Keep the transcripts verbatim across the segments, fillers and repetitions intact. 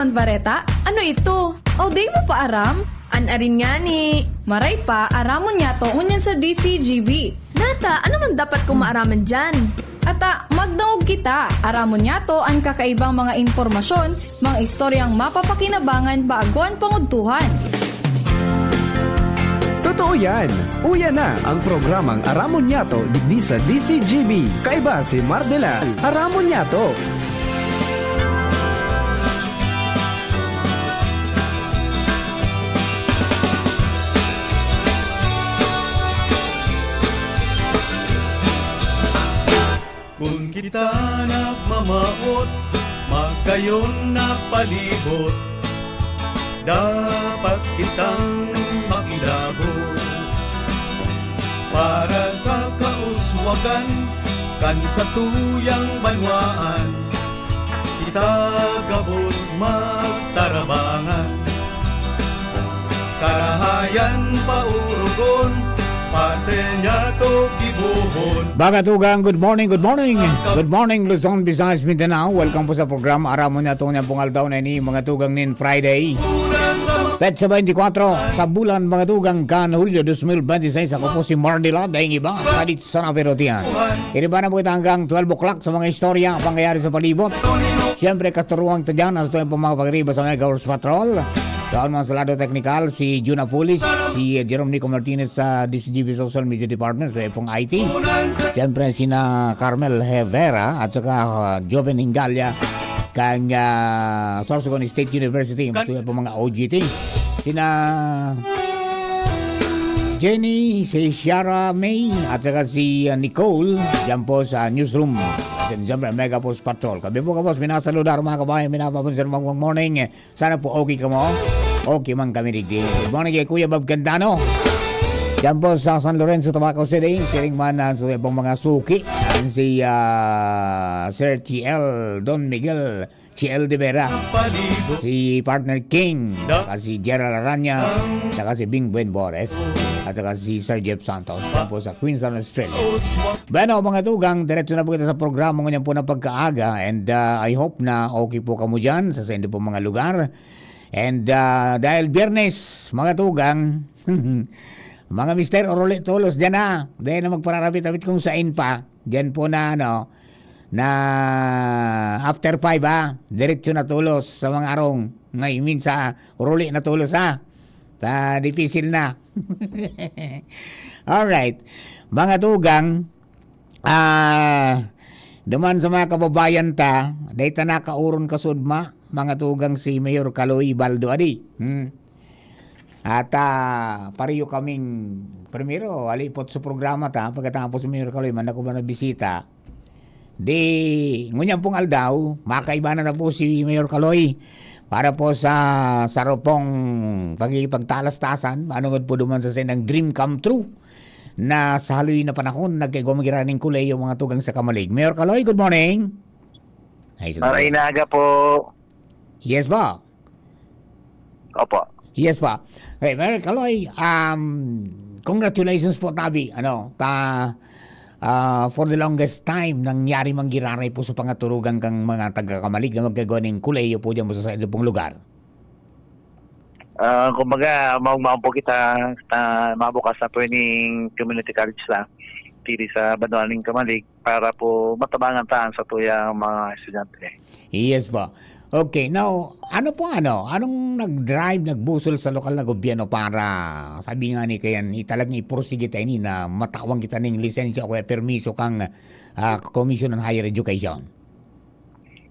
An bareta? Ano ito? O, di mo pa aram? An arin ngani. Maray pa, aramon niyato ngunyan sa D C G B. Nata, ano man dapat kong maaraman diyan? Ata, magdangog kita. Aramon niyato an kakaibang mga impormasyon, mga istoryang mapapakinabangan bago an pangudtuhan. Totoo yan! Uya na ang programang Aramon Niyato digdi sa D C G B. Kaiba si Mardela. Aramon Niyato! Kun kita nagmamawot, magkayon na palibot, dapat kitang makilabot. Para sa kauswagan kan satuyang banwaan, kita gabos magtarabangan. Karahayan paurugon, parte niyato gibohon. Mga tugang, good morning, good morning. Good morning, Luzon, Visayas, Mindanao. Welcome po sa programa Aramon Niyato niyang pong aldaw na ini, mga tugang, nin Friday. Petsa twenty-four sa bulan, mga tugang, kan Hulyo twenty twenty-six. Ako po si Marnila, daing iba, palit sa napirotian. Iriba na po kita hanggang twelve o'clock sa mga istorya, pangyayari sa palibot. Siyempre, katuruan ta dyan, ang tuwing pong mga pagriba sa mga Ghost Patrol. Doon mga sa lado teknikal, si Juna Pulis, si Jerome Nico Martinez sa D C G B Social Media Department, sa ipong I T. Siyempre, sina Carmel Herrera at saka uh, Joven Ingalia kang uh, Sorsogon State University, matuya po mga O G T. Sina Jenny, si Shara May, at saka si uh, Nicole, dyan po sa newsroom. Siyempre, Mega Post Patrol. Kami po kapos, minasaludar mga kabayan, minapapansin mga morning. Sana po okay kamo. Okay man kami digdi. Good morning kay Kuya Bob Candano. Diyan po sa San Lorenzo, Tabaco City. Siring man ang sa ibang mga suki. Ang si ah, Sir T L Don Miguel, T L De Vera. Si Partner King, saka si Gerald Aranya, saka si Bing Buen Bores, at saka si Sir Jeff Santos. Diyan po sa Queensland, Australia. Bueno, mga tugang, diretso na po kita sa programa ngunyan po na pagkaaga, and ah, I hope na okay po kamo dyan sa sendo po mga lugar. And ah, dahil Biyernes, mga tugang, mga Mister Oruli Tolos dyan na. Dahil na magpararabit-abit kung sain pa. Dyan po na ano, na after five ha, diretso na tulos sa mga arong. Ngay, minsan, Oruli na tulos ha. Ta, dipisil na. Alright. Mga tugang, ah, duman sa mga kababayan ta, dahil ta nakauron kasudma, mga tugang si Mayor Kaloy Baldo Adi. Hmm. At ah, pareho kaming, primero, alipot sa programa ta, pagkatapos si Mayor Kaloy, man ako ba na bisita. Di, ngunyan pong aldaw, makaiba na po si Mayor Kaloy para po sa sarupong pakikipagtalastasan, manungod po duman sa sinang dream come true na sa haloy na panahon, nagkagwamagiraning kuleyo mga tugang sa Kamalig. Mayor Kaloy, good morning. Ay, Maray na aga po. Yes po. Opo. Yes pa. Hey, Mayor Kaloy, um, congratulations po tabi. Ano, ta, uh, for the longest time, nangyari manggiraray po sa pangaturugan kang mga taga-Kamalig na magkagawa ng kuleyo po dyan po sa saindo pong lugar. Uh, kumbaga, maugmaon po kita na mabukas na po yung community college na pili sa Banwaning Kamalig para po matabangan taan sa tuyang mga estudyante. Yes po. Okay, now, ano po ano? Anong nag-drive, nagbusol sa lokal na gobyerno para, sabi nga ni Kayan, talagang ipursige tayo ni na matawan kita ng lisensya o kaya permiso kang uh, Commission on Higher Education?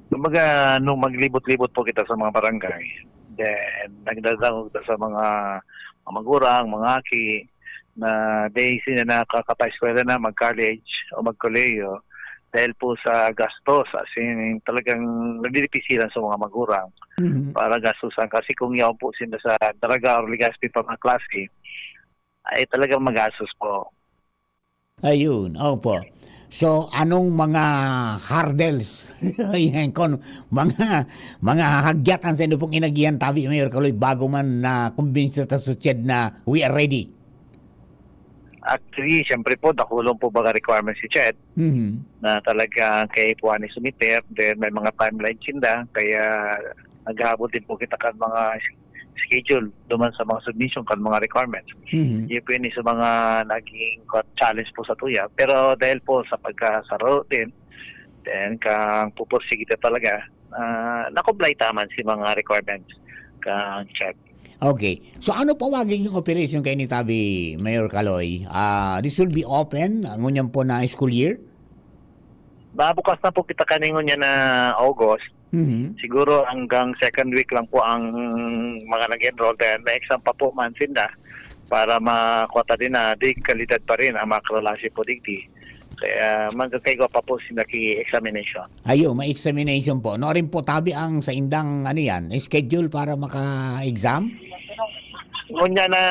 Kumbaga, nung maglibot-libot po kita sa mga barangay, then nagdadangog sa mga, mga magurang, mga aki, na dahil sila nakakapa-eskwela na, mag-college o mag-kolehiyo, dahil po sa gastos, as in, talagang nagdidipisilan sa mga magurang mm-hmm. para gastusan. Kasi kung yaon po sila sa Daraga or Legazpi pa mga klase, ay talagang magastos po. Ayun, opo. So, anong mga hurdles? Ayan, kung mga, mga hagyat ang sa inyo pong inagihan tabi, Mayor Kaloy, bago man na kumbinsi ta suched na we are ready? Actually, siyempre po, nakulong po baga requirements si Chet mm-hmm. na talaga kay po ni sumiter, then may mga timeline sinda, kaya naghahabol din po kita kan mga schedule duman sa mga submission kan mga requirements. Mhm. Yun po yun sa mga naging challenge po sa tuya. Pero dahil po sa pagkasaro din, then kang pupursige ta talaga, ah, na-comply ta man si mga requirements kang check. Okay. So, ano po magiging operation kaini tabi, Mayor Kaloy? Ah, this will be open, ah, ngunyan po na school year? Mabukas na po kita kaningon niya na August. Mhm. Siguro hanggang second week lang po ang mga nag-enroll. Then, may exam pa po man sinda para makuha ta din na di kalidad pa rin ang mga klase po digdi. Kaya magkakaigwa pa po sinda ki examination. Ayo, may examination po. No rin po tabi ang sa indang, ano yan, schedule para maka-exam? Ngunyan na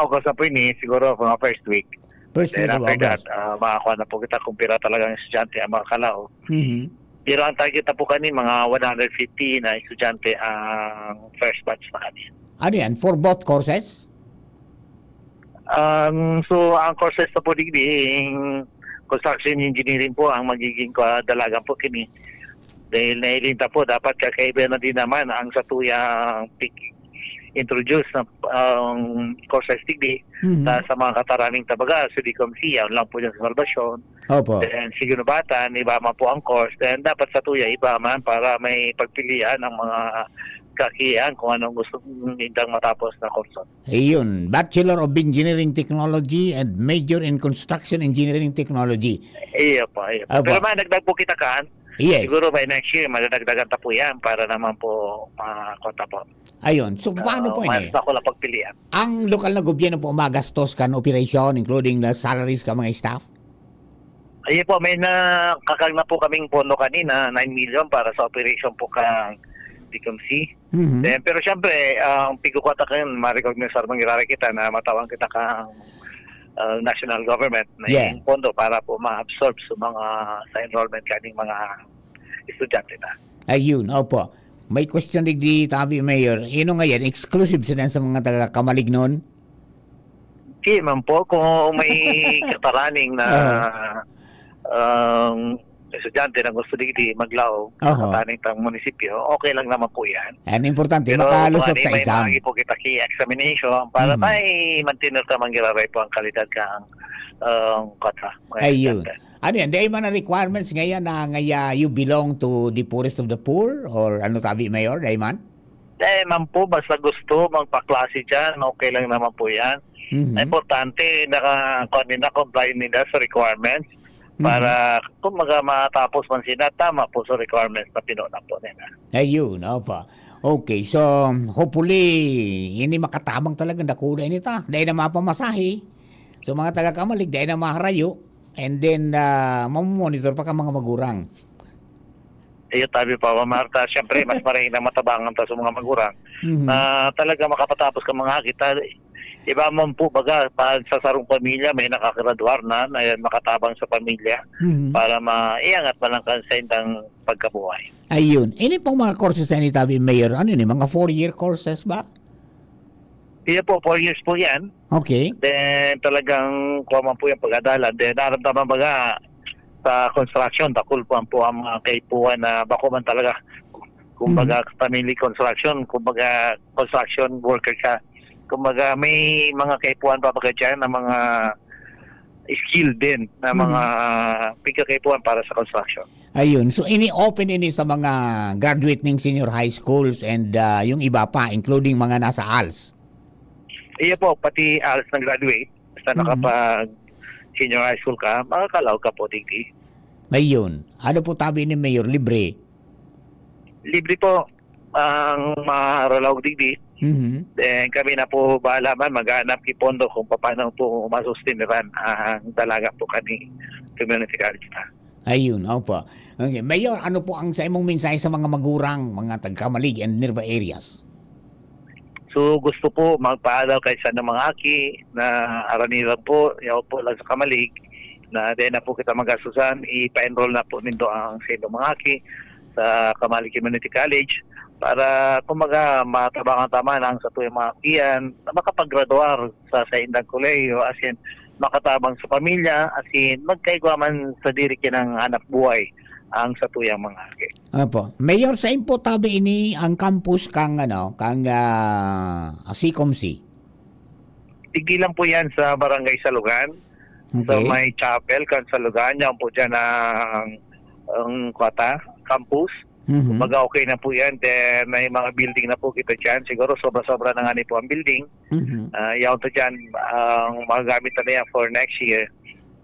August na po ini, siguro mga first week. First Then week of after that, August. ah, makakuha na po kita kung pira talagang estudyante ang makakalaog. Mhm. Pero ang target na po kani, mga one hundred fifty na estudyante ang first batch na kani. Ano yan? For both courses? Um, so, ang courses na po digdi, yung construction engineering po ang magiging kadalagan po kini. Dahil nahiling ta po, dapat kakaiba na din naman ang satuyang pig-, introduce na, um, courses digdi Mhm. sa, sa mga kataraning tabaga. So, di ko siya, lang po dyan sa Salvacion. Opo. Then, sa Guinobatan, iba man po ang course. Then, dapat sa tuya, iba man para may pagpilian ang mga kakian kung anong gusto nindang matapos na kurso. Ayun, Bachelor of Engineering Technology and Major in Construction Engineering Technology. Iyo po, iyo po. Opo. Pero may dagdag po kita kan. Yes. Siguro by next year, madadagdagan ta po yan para naman po, ah, kota po. Ayun. So, paano Ah, po mas ini? ako lang pagpilian. Ang lokal na gobyerno po magastos kan operasyon, including the salaries ka mga staff? Ayun po, may nakakag na po kaming pondo kanina, nine million para sa operation po kang Dicom C. Mhm. Then, pero siyempre, ang pigkukwata kayo, ma-recognize sa mga irara kita na matawan kita kang, ah, national government na Yeah. yung pondo para po ma-absorb sa mga, sa enrollment kaning mga estudyante na. Ayun, opo. May question digdi, tabi, Mayor. Ino nga yan? Exclusive sila sa mga taga Kamalig noon? Di man po, kung may kataraning na, Ah. um, estudyante na gusto digdi maglaog, Aha. kataraning tang munisipyo, okay lang naman po yan. Ang importante, Pero makalusot kung ano sa may exam. mga po kita ki examination para Mhm. may mantener ka manggiraray po ang kalidad ka ang, um, kota, mga Ayun. estudyante. Ano yan? Dahil man ang requirements ngayon na ngaya you belong to the poorest of the poor? Or ano tabi, Mayor? Dahil man? Dahil man po, basta gusto magpaklase dyan, okay lang naman po yan. Mhm. Importante, naka, kuwan nila, comply nila sa requirements Mhm. para, kumbaga, matapos man sila, tama po sa requirements na pinuna po nila. Ayun, opo. Okay, so, hopefully, ini makatabang talaga, dakula ini ta. Dahil na mapamasahe. So, mga taga Kamalig, dahil na maharayo. And then, ah, mamomonitor pa ka mga magurang. Iyo, tabi pa, Ma'am Martha, siyempre, mas maray na matabangan ta sa mga magurang. Mhm. Na talaga makapatapos ka mga kita. Iba man po, baga, pa, sa sarong pamilya, may nakagraduar na, na yan, makatabang sa pamilya Mhm. para maiangat man lang kan sa indang pagkabuhay. Ayun. Ini pong mga courses na ini, tabi, Mayor, ano ni, mga four-year courses ba? Iyo po, four years po yan. Okay. Then, talagang kuha man po yung pag-adalan. Then, naramdaman baga sa construction, dakul po ang, po ang mga kaipuhan na bako man talaga. Kumbaga, Mhm. family construction, kumbaga, construction worker ka. Kumbaga, may mga kaipuhan pa baga dyan na mga skill din na Mhm. mga pigkakaipuhan para sa construction. Ayun. So, ini-open ini sa mga graduate ning senior high schools and, ah, yung iba pa, including mga nasa als? Iyo po, pati als na graduate, basta Mhm. nakapag senior high school ka, makakalaog ka po digdi. Ayun. Ano po tabi ni Mayor, libre? Libre po ang maralaog digdi. Mhm. Then, kami na po bahala man maghanap ki pondo kung paano po masusteneran ang dalaga po kani community college na. Ayun, opo. Okay. Mayor, ano po ang sa imong mensahe sa mga magurang, mga taga-Kamalig and nearby areas? So, gusto po magpaadal kay sa mga aki na arani lang po, yaw po lang sa Kamalig, na dahil na po kita magastusan, ipa-enroll na po nindo ang sa inyong mga aki sa Kamalig Community College para, kumbaga, matabangan tama na ang sa tuyang mga aki yan na makapaggraduar sa saindang kolehiyo, as in, makatabang sa pamilya, as in, magkaigwa man sa diri kinang hanap buhay ang satuyang mga aki. Opo. Mayor, sain po tabi ini ang campus kang, ano, kang, ah, Sikomsi? Tigilan po yan sa Barangay Salugan. So, Okay. may chapel kan Salugan. Yan po dyan ang, ang, kwata, campus. Mhm. Kumbaga, okay na po yan. Then, may mga building na po kita dyan. Siguro, sobra-sobra na nga ni po ang building. Mhm. Ah, yaon to dyan, ang magagamit na yan for next year.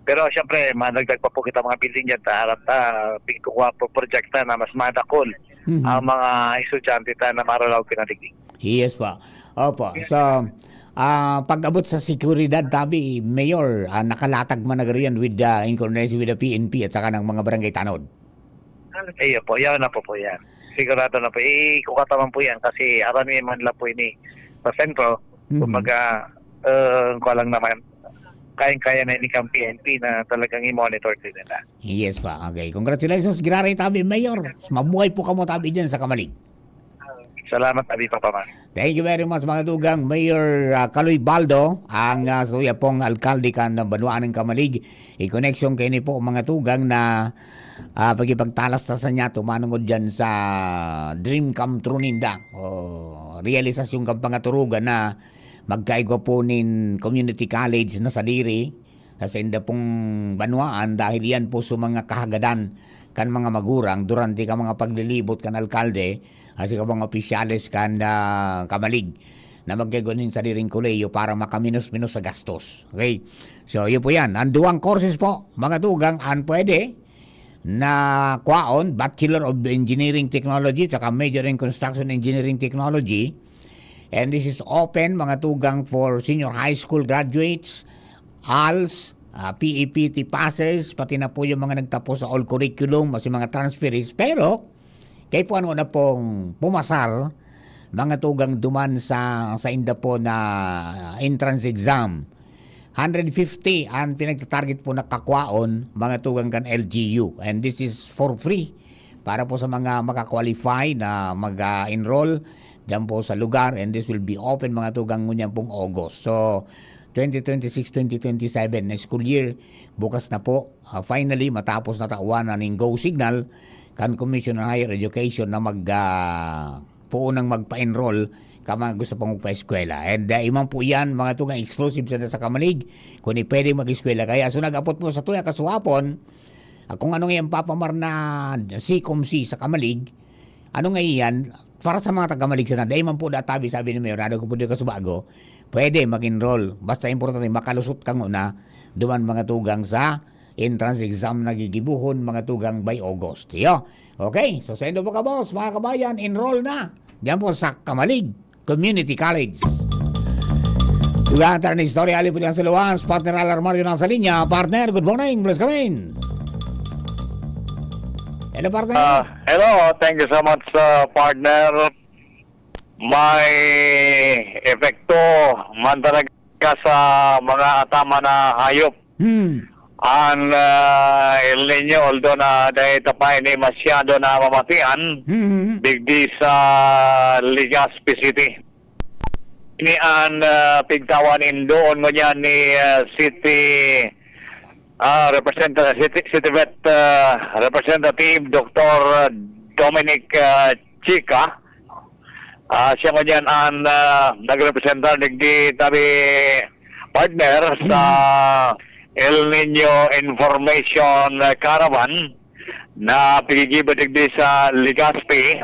Pero, siyempre, madagdag pa po kita mga building dyan. Ta, alam ta, pigkukuha po, project ta na mas madakol Mhm. ang mga estudyante ta na maralaw pinadigdi. Yes po. Opo. So, ah, pag-abot sa seguridad, tabi, Mayor, ah, nakalatag man na garo yan with, ah, in coordination with the P N P at saka ng mga barangay tanod? Iyo po, yaon na po po yan. Sigurado na po. Ikukataman po yan kasi aram niyo man lang po ini sa sentro. Mhm. Kumbaga, eh, kuha lang naman. Kayang-kaya na ini kang P N P na talagang i-monitor din nila. Yes pa. Okay. Congratulations. Graray tabi, Mayor. Mabuhay po kamo tabi dyan sa Kamalig. Salamat, tabi, Papa Man. Thank you very much, mga tugang. Mayor, ah, Kaloy Baldo, ang, ah, suya pong alkalde kan banwaan ng Kamalig. I-connection kayo ni po, mga tugang, na, ah, pagkipagtalastasan niya, tumanungod dyan sa dream come true ninda. O, realisasyon kang pangaturugan na magkaigwa po nin community college na sadiri sa sainda pong banwaan, dahil yan po sa mga kahagadan kan mga magurang durante ka mga paglilibot kan alkalde, asi ka mga opisyales kan, ah, Kamalig na magkaigwa nin sadiring kolehiyo para makaminos-minos sa gastos. Okay? So, yun po yan. Ang duwang courses po, mga tugang, ang pwede na kwaon, Bachelor of Engineering Technology, saka Major in Construction Engineering Technology. And this is open, mga tugang, for senior high school graduates, als, ah, P E P T passers, pati na po yung mga nagtapos sa all curriculum, o si mga transferees. Pero, kay po ano na pong pumasar, mga tugang, duman sa, sa inda po na entrance exam. Hundred fifty ang pinagtatarget po na kakwaon, mga tugang, kan L G U. And this is for free para po sa mga makakwalify na mag-enroll dyan po sa lugar. And this will be open, mga tugang, ngunyan pong August. So, twenty twenty-six, twenty twenty-seven na school year, bukas na po. Ah, finally, matapos na tawan na ning go signal kan Commission on Higher Education na mag, ah, puunang magpa-enroll ka mga gusto pang magpa-eskwela. And, ah, iman po yan, mga tugang, exclusive sa, sa Kamalig. Kung di pwede mag-eskwela kaya. So, nag-apot po sa tuya kasuhapon, ah, kung ano nga yung papamar na Sikomsi sa Kamalig, ano nga iyan, para sa mga taga-Kamalig sana, dahil man po databi, sabi ni Mayor, nado ko po di kasubago, pwede mag-enroll. Basta importante, makalusot ka nguna, duman mga tugang sa entrance exam na gigibuhon, mga tugang, by August. Iyo. Okay, so sa indo po ka, boss, mga kabayan, enroll na. Diyan po sa Kamalig Community College. Dugang tayo na istorya, alipod yan sa luwas. Partner Alarmario nasa linya. Partner, good morning. Bless kami. Hello, partner. Ah, hello, thank you so much, uh, partner. May epekto man talaga sa mga ataman na hayop. Hmm. Ang, ah, El Niño, although na dahil ta pa ini masyado na mamatian, Hmm. digdi sa Legazpi City. Ini ang, ah, pigtawan in doon ngunyan ni, ah, City, ah, Representative, City, City Vet, ah, Representative Doctor Dominic, ah, Chica. Ah, siya ngunyan ang, ah, nagrepresentar digdi tabi, partner, sa Hmm. El Niño Information, ah, Caravan na pigigiba digdi sa Legazpi,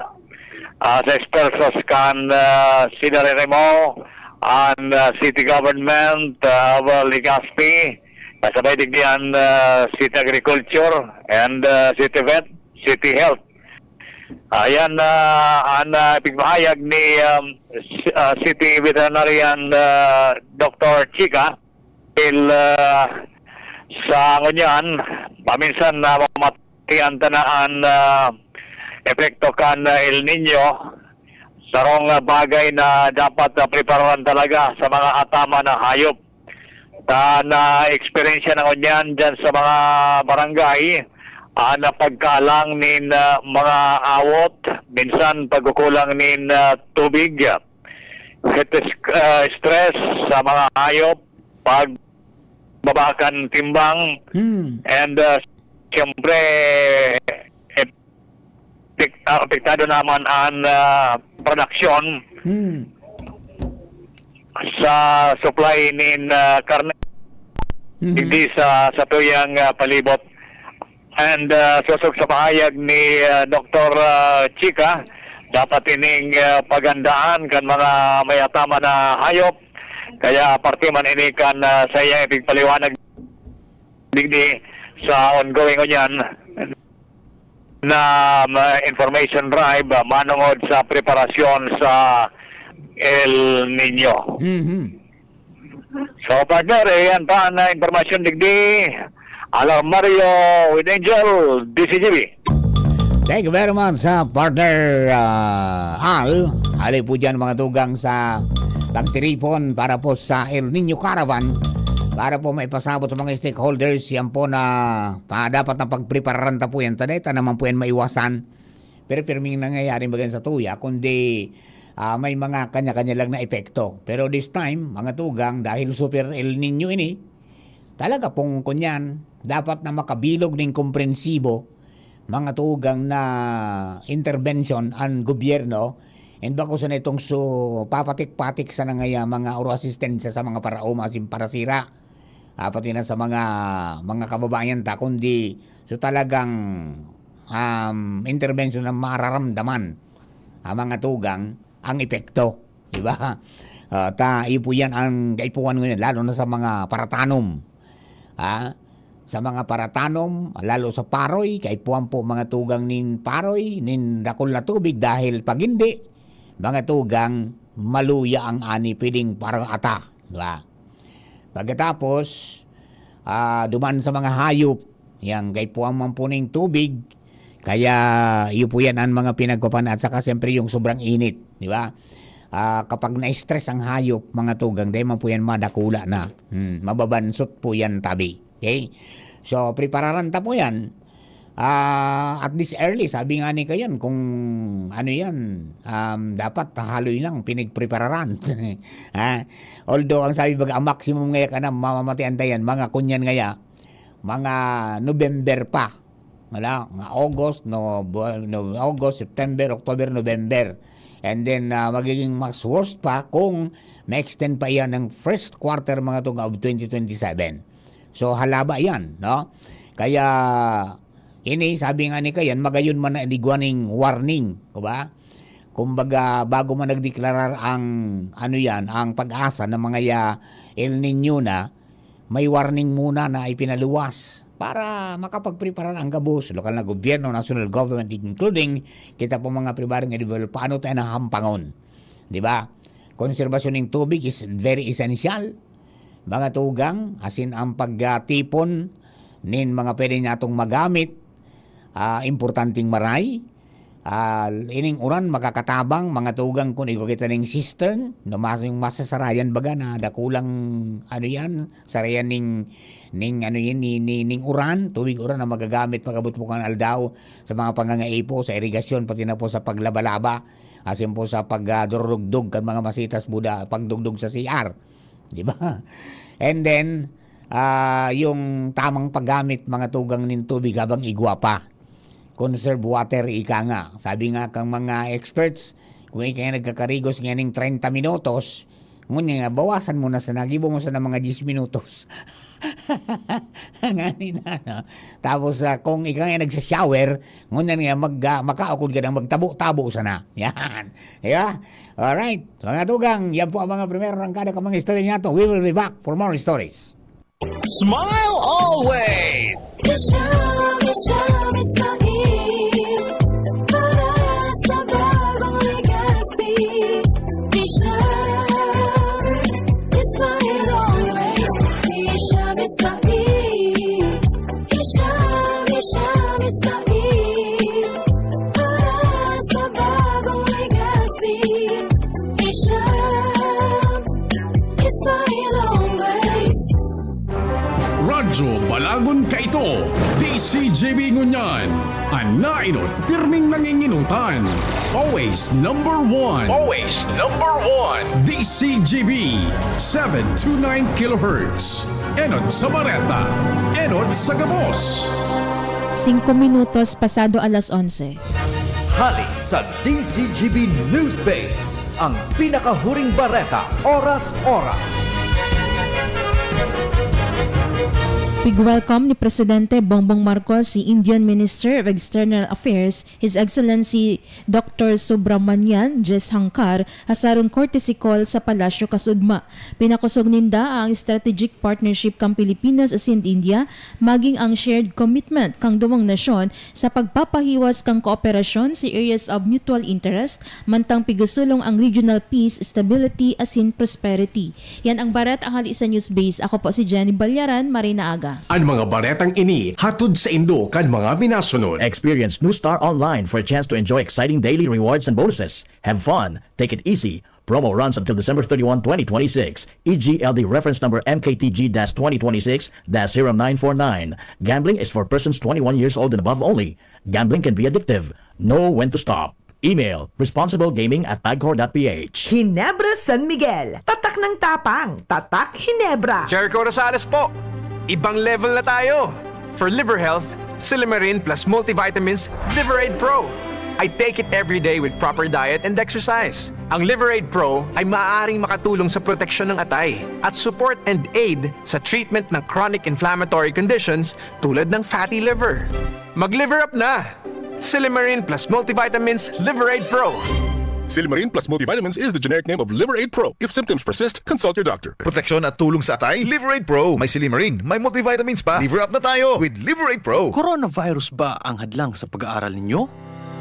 ah, sa esfuerzos kan, ah, Sidareremo, ang, ah, City Government, ah, of Legazpi, kasabay digdi ang, ah, City Agriculture and, ah, City Vet, City Health. Ayan, ah, ang, ah, pigmahayag ni, um, s-, ah, City Veterinarian, ah, Doctor Chica, il, ah, sa ngunyan, paminsan na mamatian ta na ang, ah, epekto kan, ah, El Niño, sarong, ah, bagay na dapat, ah, prepararan talaga sa mga ataman na hayop. Ta na-eksperyensya na ngunyan dyan sa mga barangay, ah, na pagkaalang nin, ah, mga awot, minsan pagkukulang nin, ah, tubig, heat is-, ah, stress sa mga hayop, pagbaba kan timbang, Hmm. and, ah, siyempre, apek-, ah, apektado naman ang, ah, production Hmm. sa supply nin, ah, karne Mhm. digdi sa, sa tuyang, ah, palibot. And, ah, sosog sa pahayag ni, ah, Doktor, ah, Chica, dapat ining, ah, paghandaan kan mga may atama na hayop. Kaya parte man ini kan, ah, sa iyang ipigpaliwanag digdi sa ongoing ngunyan na, ah, information drive, ah, manongod sa preparasyon sa El Niño. Mhm. So, partner, eh, yan pa ang, ah, impormasyon digdi. Alarmario with Angel, D C G B. Thank you very much, ah, partner, ah, Al. Hali po dyan, mga tugang, sa pagtiripon para po sa El Niño Caravan, para po maipasabot sa mga stakeholders. Yan po na pa, dapat na pagprepararan ta po yan. Tanay ta naman po yan maiwasan. Pero pirming nangyayari bagan sa tuya, kundi, ah, may mga kanya-kanya lang na epekto. Pero this time, mga tugang, dahil super El Niño ini, talaga pong kunyan, dapat na makabilog ning komprensibo, mga tugang, na intervention ang gobyerno, and bako sa nitong su-, papatik-patik sa nangaya mga oro asistensya sa mga paraoma asin parasira, ah, pati na sa mga, mga kababayan ta, kundi so talagang, um, intervention na mararamdaman ang mga tugang ang epekto, di ba? Ah, ta, iyo po yan ang kaipuhan ngayon, lalo na sa mga paratanom. Ha? Sa mga paratanom, lalo sa paroy, kaipuhan po mga tugang nin paroy, nin dakul na tubig, dahil pag hindi, mga tugang, maluya ang ani, pwedeng parata, di ba? Pagkatapos, ah, duman sa mga hayop, yang kaipuhan man po ning tubig, kaya iyo po yan ang mga pinagpapan at saka siyempre yung sobrang init, di ba? Ah, kapag na-stress ang hayop, mga tugang, dahil man po yan madakula na. Hmm, mababansot po yan tabi. Okay? So, prepararan ta po yan. Ah, at this early, sabi nga ni Kayan, kung ano yan, um, dapat haloy lang, pinagprepararan. Ha? Although, ang sabi baga, ang maximum ngaya ka na, mamamatian ta yan, mga kunyan ngaya, mga November pa. Wala, nga August, no, bu-, no, August, September, October, November. And then, ah, magiging mas worse pa kung ma-extend pa iyan ng first quarter, mga tugang, of twenty twenty-seven. So, halaba yan, no? Kaya, ini, sabi nga ni Kayan, magayon man na inigwa ning warning, di ba? Kumbaga, bago man nagdeklarar ang, ano yan, ang PAGASA na mga ya-, El Niño na, may warning muna na ipinaluwas para makapagpreparar ang gabos, lokal na gobyerno, national government, including kita po mga pribadong individual, paano tayo nahampangon? Di ba? Konserbasyon ng tubig is very essential. Mga tugang, asin ang pagtipon nin mga pwede natong magamit, ah, importanteng maray. Ah, ining uran makakatabang, mga tugang, kun igwa kita ning cistern, no, mas-, yung masasarayan baga na dakulang, ano yan, sarayan ning, ning, ano yan, ni, ni, ning uran, tubig uran na magagamit pag-abot po kan aldaw sa mga pangangaipo, sa irigasyon, pati na po sa paglaba-laba, asin po sa pag, ah, durugdog kan mga masitas buda, pagdugdog sa C R. Di ba? And then, ah, yung tamang paggamit, mga tugang nin tubig habang igwa pa. Conserve water, ika nga. Sabi nga kang mga experts, kung ika nga nagkakarigos nganing treinta minutos, ngunyan nga, bawasan mo na sana, gibo mo sana mga diyes minutos. Ngani na, no? Tapos, ah, kung ika nga nagsa-shower, ngunyan nga, mag-, ah, makaukod ka nang magtabo-tabo sana. Yan. Di ba? Alright. Mga tugang, yan po ang mga primero rangkada kan mga istorya niyato. We will be back for more stories. Smile always! Isha, Isha, Ismail. Para sa bagong Legazpi. Isha, Ismail always. Isha, Ismail. Isha, Isha, Ismail. Para sa bagong Legazpi. Isha, Ismail always. Radyo Balagon Kaito, D C G B ngunyan. An nainot, pirming nanginginutan. Always number one. Always number one. D C G B, seven two nine kilohertz. Enot sa bareta, enot sa gabos. Singko minutos pasado alas onse. Hali sa D Z G B Newsbase, ang pinakahuring bareta, oras-oras. Pig-welcome ni Presidente Bongbong Marcos si Indian Minister of External Affairs, His Excellency Doctor Subramanian Jaishankar, ha sarong courtesy call sa Palasyo Kasudma. Pinakosog ninda ang strategic partnership kan Pilipinas asin India, maging ang shared commitment kan duwang nasyon sa pagpapahiwas kan kooperasyon sa areas of mutual interest, mantang pigusulong ang regional peace, stability, asin prosperity. Yan ang bareta hali sa Newsbase. Ako po si Jenny Ballaran, maray na aga. Ang mga baretang ini hatod saindo kan mga minasunod. Experience New Star Online for a chance to enjoy exciting daily rewards and bonuses. Have fun, take it easy. Promo runs until December thirty-one, twenty twenty-six. E G L D reference number M K T G dash twenty twenty-six dash zero nine four nine. Gambling is for persons twenty-one years old and above only. Gambling can be addictive. Know when to stop. Email responsiblegaming at pagcor dot p h. Ginebra San Miguel. Tatak ng tapang. Tatak Ginebra. Jericho Rosales po. Ibang level na tayo. For liver health, Silymarin plus multivitamins, Liver Aid Pro. I take it every day with proper diet and exercise. Ang Liver Aid Pro ay maaaring makatulong sa proteksyon ng atay at support and aid sa treatment ng chronic inflammatory conditions tulad ng fatty liver. Mag-liver up na! Silymarin plus multivitamins, Liver Aid Pro. Silymarin plus multivitamins is the generic name of Liver Aid Pro. If symptoms persist, consult your doctor. Proteksyon at tulong sa atay, Liver Aid Pro. May silymarin, may multivitamins pa. Liver up na tayo with Liver Aid Pro. Coronavirus ba ang hadlang sa pag-aaral ninyo?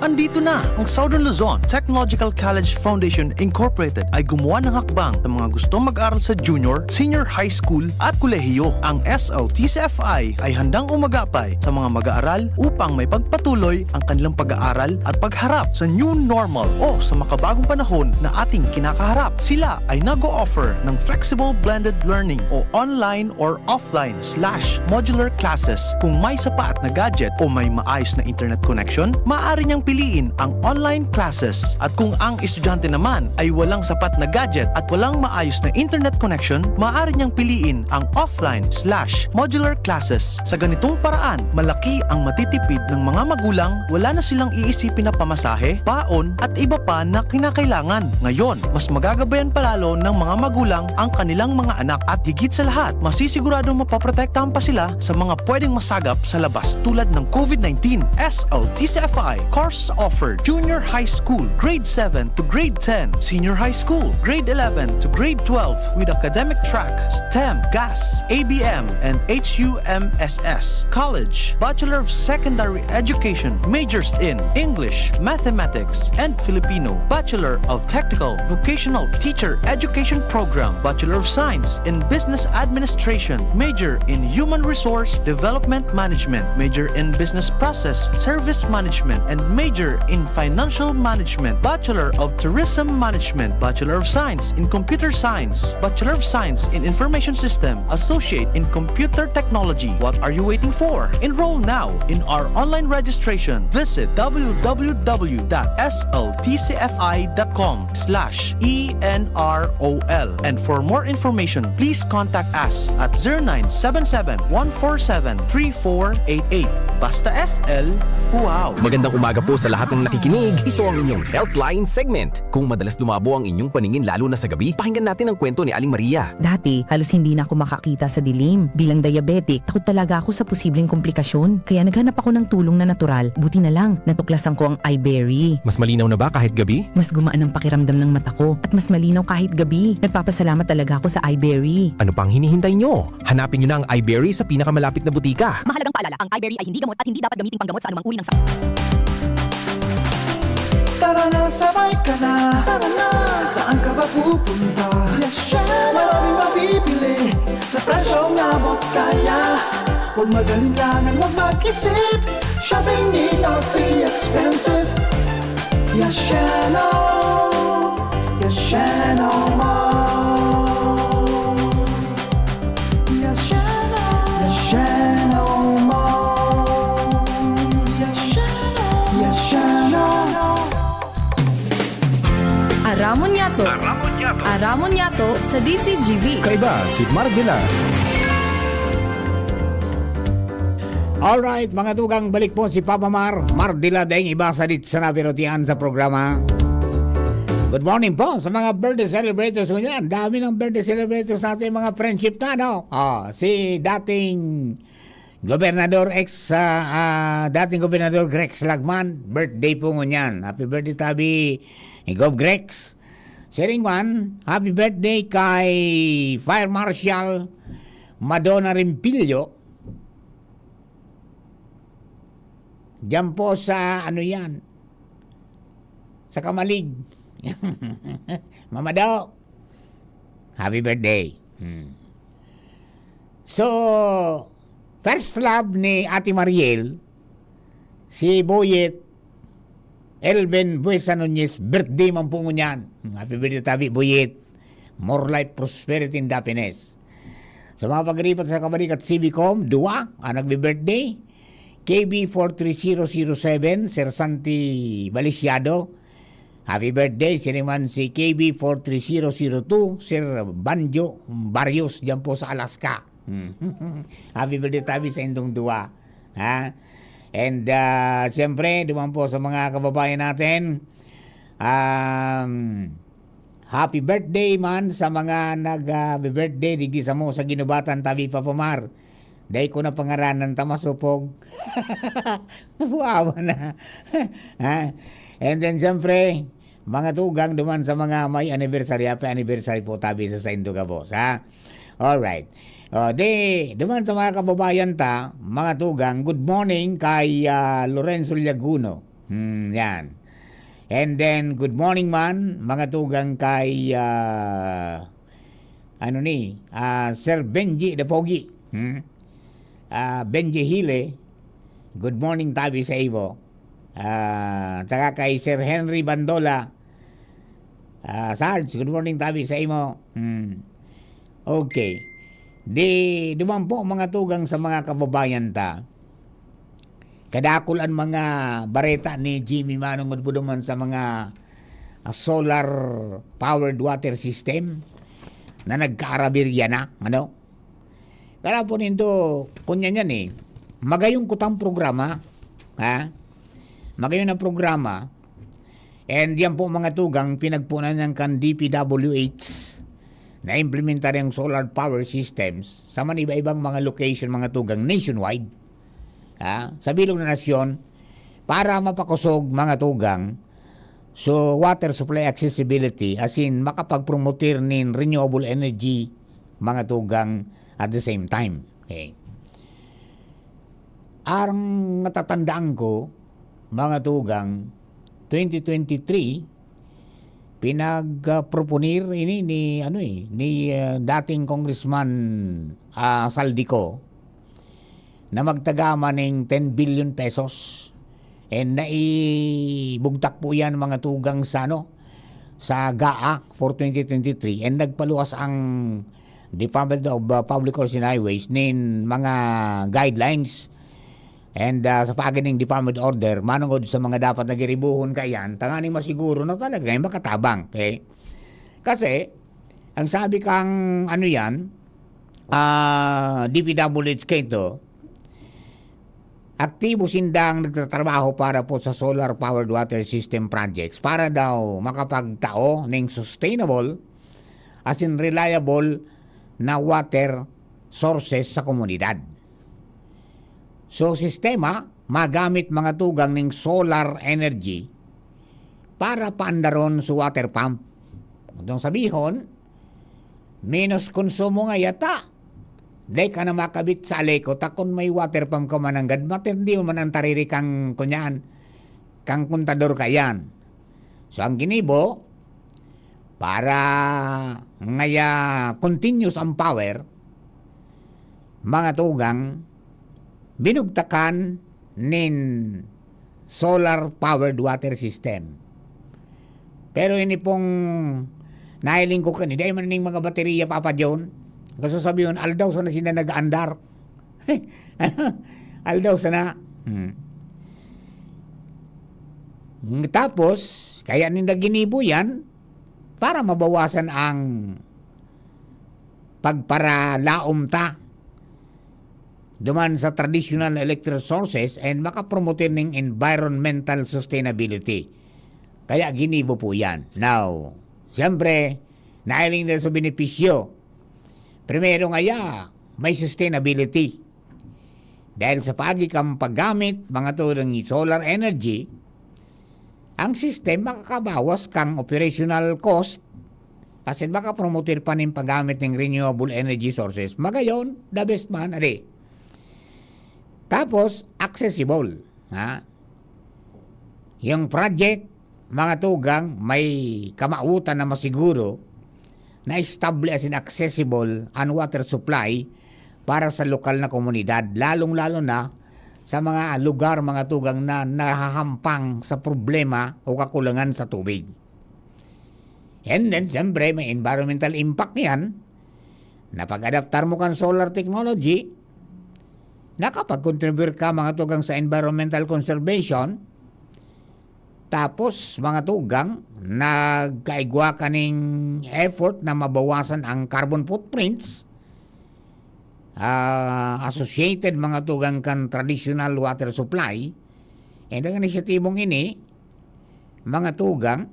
Andito na! Ang Southern Luzon Technological College Foundation Incorporated ay gumawa ng hakbang sa mga gustong mag-aral sa junior, senior high school at kolehiyo. Ang S L T C F I ay handang umagapay sa mga mag-aaral upang maipagpatuloy ang kanilang pag-aaral at pagharap sa new normal o sa makabagong panahon na ating kinakaharap. Sila ay nag-o-offer ng flexible blended learning o online or offline slash modular classes. Kung may sapat na gadget o may maayos na internet connection, maaari niyang piliin ang online classes. At kung ang estudyante naman ay walang sapat na gadget at walang maayos na internet connection, maaari niyang piliin ang offline slash modular classes. Sa ganitong paraan, malaki ang matitipid ng mga magulang, wala na silang iisipin na pamasahe, baon, at iba pa na kinakailangan. Ngayon, mas magagabayan pa lalo ng mga magulang ang kanilang mga anak at higit sa lahat, masisiguradong mapoprotektahan pa sila sa mga pwedeng masagap sa labas tulad ng COVID nineteen. S L T C F I course offered: Junior High School, Grade seven to Grade ten, Senior High School, Grade eleven to Grade twelve, with academic track, STEM, GAS, A B M, and H U M S S. College, Bachelor of Secondary Education, majors in English, Mathematics, and Filipino, Bachelor of Technical Vocational Teacher Education Program, Bachelor of Science in Business Administration, major in Human Resource Development Management, major in Business Process Service Management, and major in Financial Management, Bachelor of Tourism Management, Bachelor of Science in Computer Science, Bachelor of Science in Information System, Associate in Computer Technology. What are you waiting for? Enroll now in our online registration. Visit w w w dot s l t c f i dot com slash e n r o l. And for more information, please contact us at zero nine seven seven, one four seven, three four eight eight. Basta S L, wow! Magandang umaga po sa lahat ng nakikinig. Ito ang inyong Healthline segment. Kung madalas lumabo ang inyong paningin lalo na sa gabi, pakinggan natin ang kwento ni Aling Maria. Dati, halos hindi na ako makakita sa dilim. Bilang diabetic, takot talaga ako sa posibleng komplikasyon. Kaya naghanap ako ng tulong na natural. Buti na lang, natuklasan ko ang iBerry. Mas malinaw na ba kahit gabi? Mas gumaan ang pakiramdam ng mata ko at mas malinaw kahit gabi. Nagpapasalamat talaga ako sa iBerry. Ano pang hinihintay nyo? Hanapin nyo na ang iBerry sa pinakamalapit na butika. Mahalagang paalala, ang iBerry ay hindi gamot at hindi dapat gamiting panggamot sa anumang uri ng sakit. Tara na, sabay ka na. Tara na. Saan ka ba pupunta? Yes, syempre. Maraming mabibili sa presyong abot kaya. Huwag mag-alinlangan, huwag mag-isip. Shopping need not be expensive. Yes, Sheno. Yes, Sheno Mall. Yes, Sheno. Yes, Sheno Mall. Yes, Sheno. Yes, Sheno. Aramon Yato. Aramon Yato. Aramon Yato sa D Z G B. Kaiba si Mark Villar. Alright, mga tugang, balik po si Papa Mar. Mar Dila, daing iba sa dit sa napirutian sa programa. Good morning po sa mga birthday celebrators ko niyan. Dami ng birthday celebrators natin, mga friendship na, no? Ah, si dating Gobernador ex, ah, ah, dating Gobernador Grex Lagman, birthday po ngunyan. Happy birthday, tabi, Gov Grex. Siring man, happy birthday kay Fire Marshal Madonna Rimpillo. Diyan po sa, ano yan, sa Kamalig. Mamado, happy birthday. Hmm. So, first love ni Ate Mariel, si Boyet Elvin Buesa Nunez, birthday man po ngunyan. Happy birthday, tabi, Boyet. More life, prosperity, and happiness. Sa mga pagripat sa kabalikat, C B Com, duwa, ang nagbe-birthday. K B four three zero zero seven, Sir Santi Balisiado. Happy birthday, siring man si K B four three zero zero two, Sir Banjo Barrios, diyan po sa Alaska. Happy birthday, tabi, sa indong duwa. Ha? And, ah, siyempre, duman po sa mga kababayan natin, um, happy birthday man sa mga nag, ah, birthday digdi samo sa Ginubatan, tabi, Papa Mar. Dai ko na pangaranan ta masupog. Buawa na. Ha? And then, siyempre, mga tugang duman sa mga may anniversary, happy anniversary po, tabi, sa saindo gabos, ha? Alright. O, di, duman sa mga kababayan ta, mga tugang, good morning kay, ah, Lorenzo Llaguno. Hmm, yan. And then, good morning man, mga tugang, kay, ah, ano ni, ah, Sir Benji the Pogi. Hmm? Ah, Benji Hile, good morning, tabi, sa imo. Ah, saka kay Sir Henry Bandola, ah, Sarge, good morning, tabi, sa imo. Hmm. Okay. Di, duman po, mga tugang, sa mga kababayan ta. Kadakul an mga bareta ni Jimmy manongod po duman sa mga, ah, solar powered water system na nagkaarabirya na, ano? Kaya po nindo, kunya niyan eh, magayon kutang programa, ha? Magayon ang programa, and yan po, mga tugang, pinagpunan niyan kan D P W H na implementar yung solar power systems sa man iba-ibang mga location, mga tugang, nationwide, ha? Sa bilog na nasyon, para mapakosog, mga tugang, so, water supply accessibility, as in, makapag-promoter nin renewable energy, mga tugang, at the same time. Okay. Ang natatandaan ko, mga tugang, twenty twenty-three, pinag-, ah, proponir ini ni, ano eh, ni, ah, dating Congressman, ah, Saldico na magtagama ning ten billion pesos. And naibugtak po yan, mga tugang, sa, ano, sa gaa for twenty twenty-three. And nagpaluwas ang Department of, uh, Public Works and Highways nin mga guidelines and, uh, sa pagi ning department order, manongod sa mga dapat na giribuhon kaiyan, tanganing masiguro na talaga ay makatabang. Okay? Kasi, ang sabi kang, ano yan, ah, D P W H kaito, aktibo sindang nagtatrabaho para po sa solar powered water system projects para daw makapagtao ning sustainable, as in reliable, na water sources sa komunidad. So, sistema, magamit, mga tugang, ning solar energy para paandaron sa water pump. Itong sabihon, menos konsumo nga yata. Dai ka na makabit sa Aleco, ta kun may water pump ka mananggad, matindi man ang tariri kang, kunyan, kang kontador kayan. So, ang ginibo, para ngaya continuous ang power, mga tugang, binugtakan nin solar powered water system. Pero ini pong nahiling ko kani, dai man ning mga baterya, Papa John. Kaso sabihon, aldaw sana sila nag-aandar. Aldaw sana. Hmm. Tapos, kaya ninda ginibo yan para mabawasan ang pagparalaom ta duman sa traditional electric sources and makapromote nin environmental sustainability. Kaya ginibo po yan. Now, siyempre, nailing na sa benepisyo. Primero nga ya, may sustainability. Dahil sa pagi kang paggamit, mga tugang solar energy, ang system makakabawas kang operational cost kasi makapromote pa nin paggamit ng renewable energy sources. Magayon, the best man, adi. Tapos, accessible. Ha? Yung project, mga tugang, may kamawotan na masiguro na estable as in accessible ang water supply para sa lokal na komunidad, lalong-lalo na sa mga lugar, mga tugang, na nahahampang sa problema o kakulangan sa tubig. And then, siyempre, may environmental impact yan. Na pag-adaptar mo kan solar technology, nakapag-contribute ka, mga tugang, sa environmental conservation. Tapos, mga tugang, nagkaigwa ka ning effort na mabawasan ang carbon footprints, ah, associated, mga tugang, kan traditional water supply. And ang inisyatibong ini, mga tugang,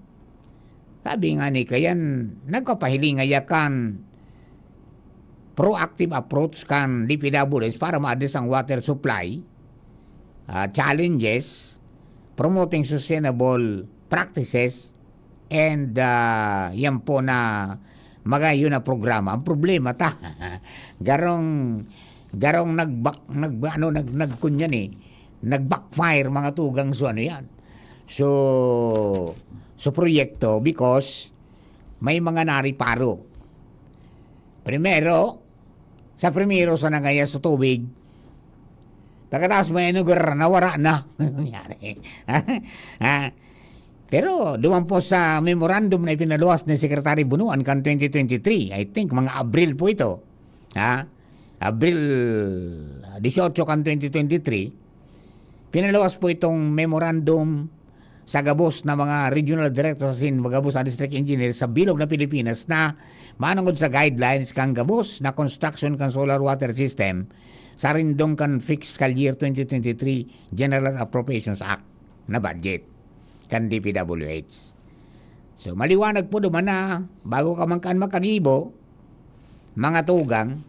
sabi nga ni Kayan, nagpapahiling ngaya kan proactive approach kan D P W H para ma-address ang water supply, ah, challenges, promoting sustainable practices, and, ah, yan po na magayon na programa. Ang problema ta, garong, garong nagbak-, nag-, ano, nag-, nagkunyan eh, nag-backfire, mga tugang, so ano yan. So, so proyekto, because may mga nariparo. Primero, sa primero sa nangaya sa tubig, pagkatapos may inaugurar na, wala na. Nangyari. Ha? Pero duman po sa memorandum na ipinaluwas ni Secretary Bunuan kan twenty twenty-three, I think mga Abril po ito. Ha? Abril dieciocho kan twenty twenty-three, pinaluwas po itong memorandum sa gabos na mga regional directors asin gabos na district engineer sa bilog na Pilipinas na manongod sa guidelines kan gabos na construction kan solar water system sa rindong kan fiscal year twenty twenty-three General Appropriations Act na budget kan D P W H. So, maliwanag po duman na bago ka man kan makagibo, mga tugang,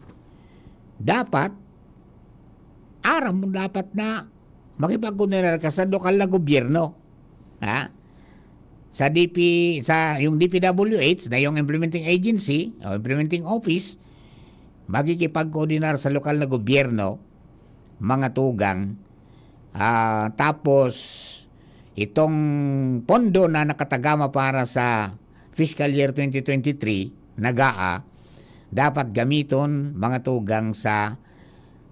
dapat, aram mo dapat na makipagkoordinar ka sa lokal na gobyerno. Ha? Sa D P, sa, yung D P W H na yung implementing agency o implementing office, makikipagkoordinar sa lokal na gobyerno, mga tugang. Ah, tapos, itong pondo na nakatagama para sa fiscal year twenty twenty-three na GAA, dapat gamiton, mga tugang, sa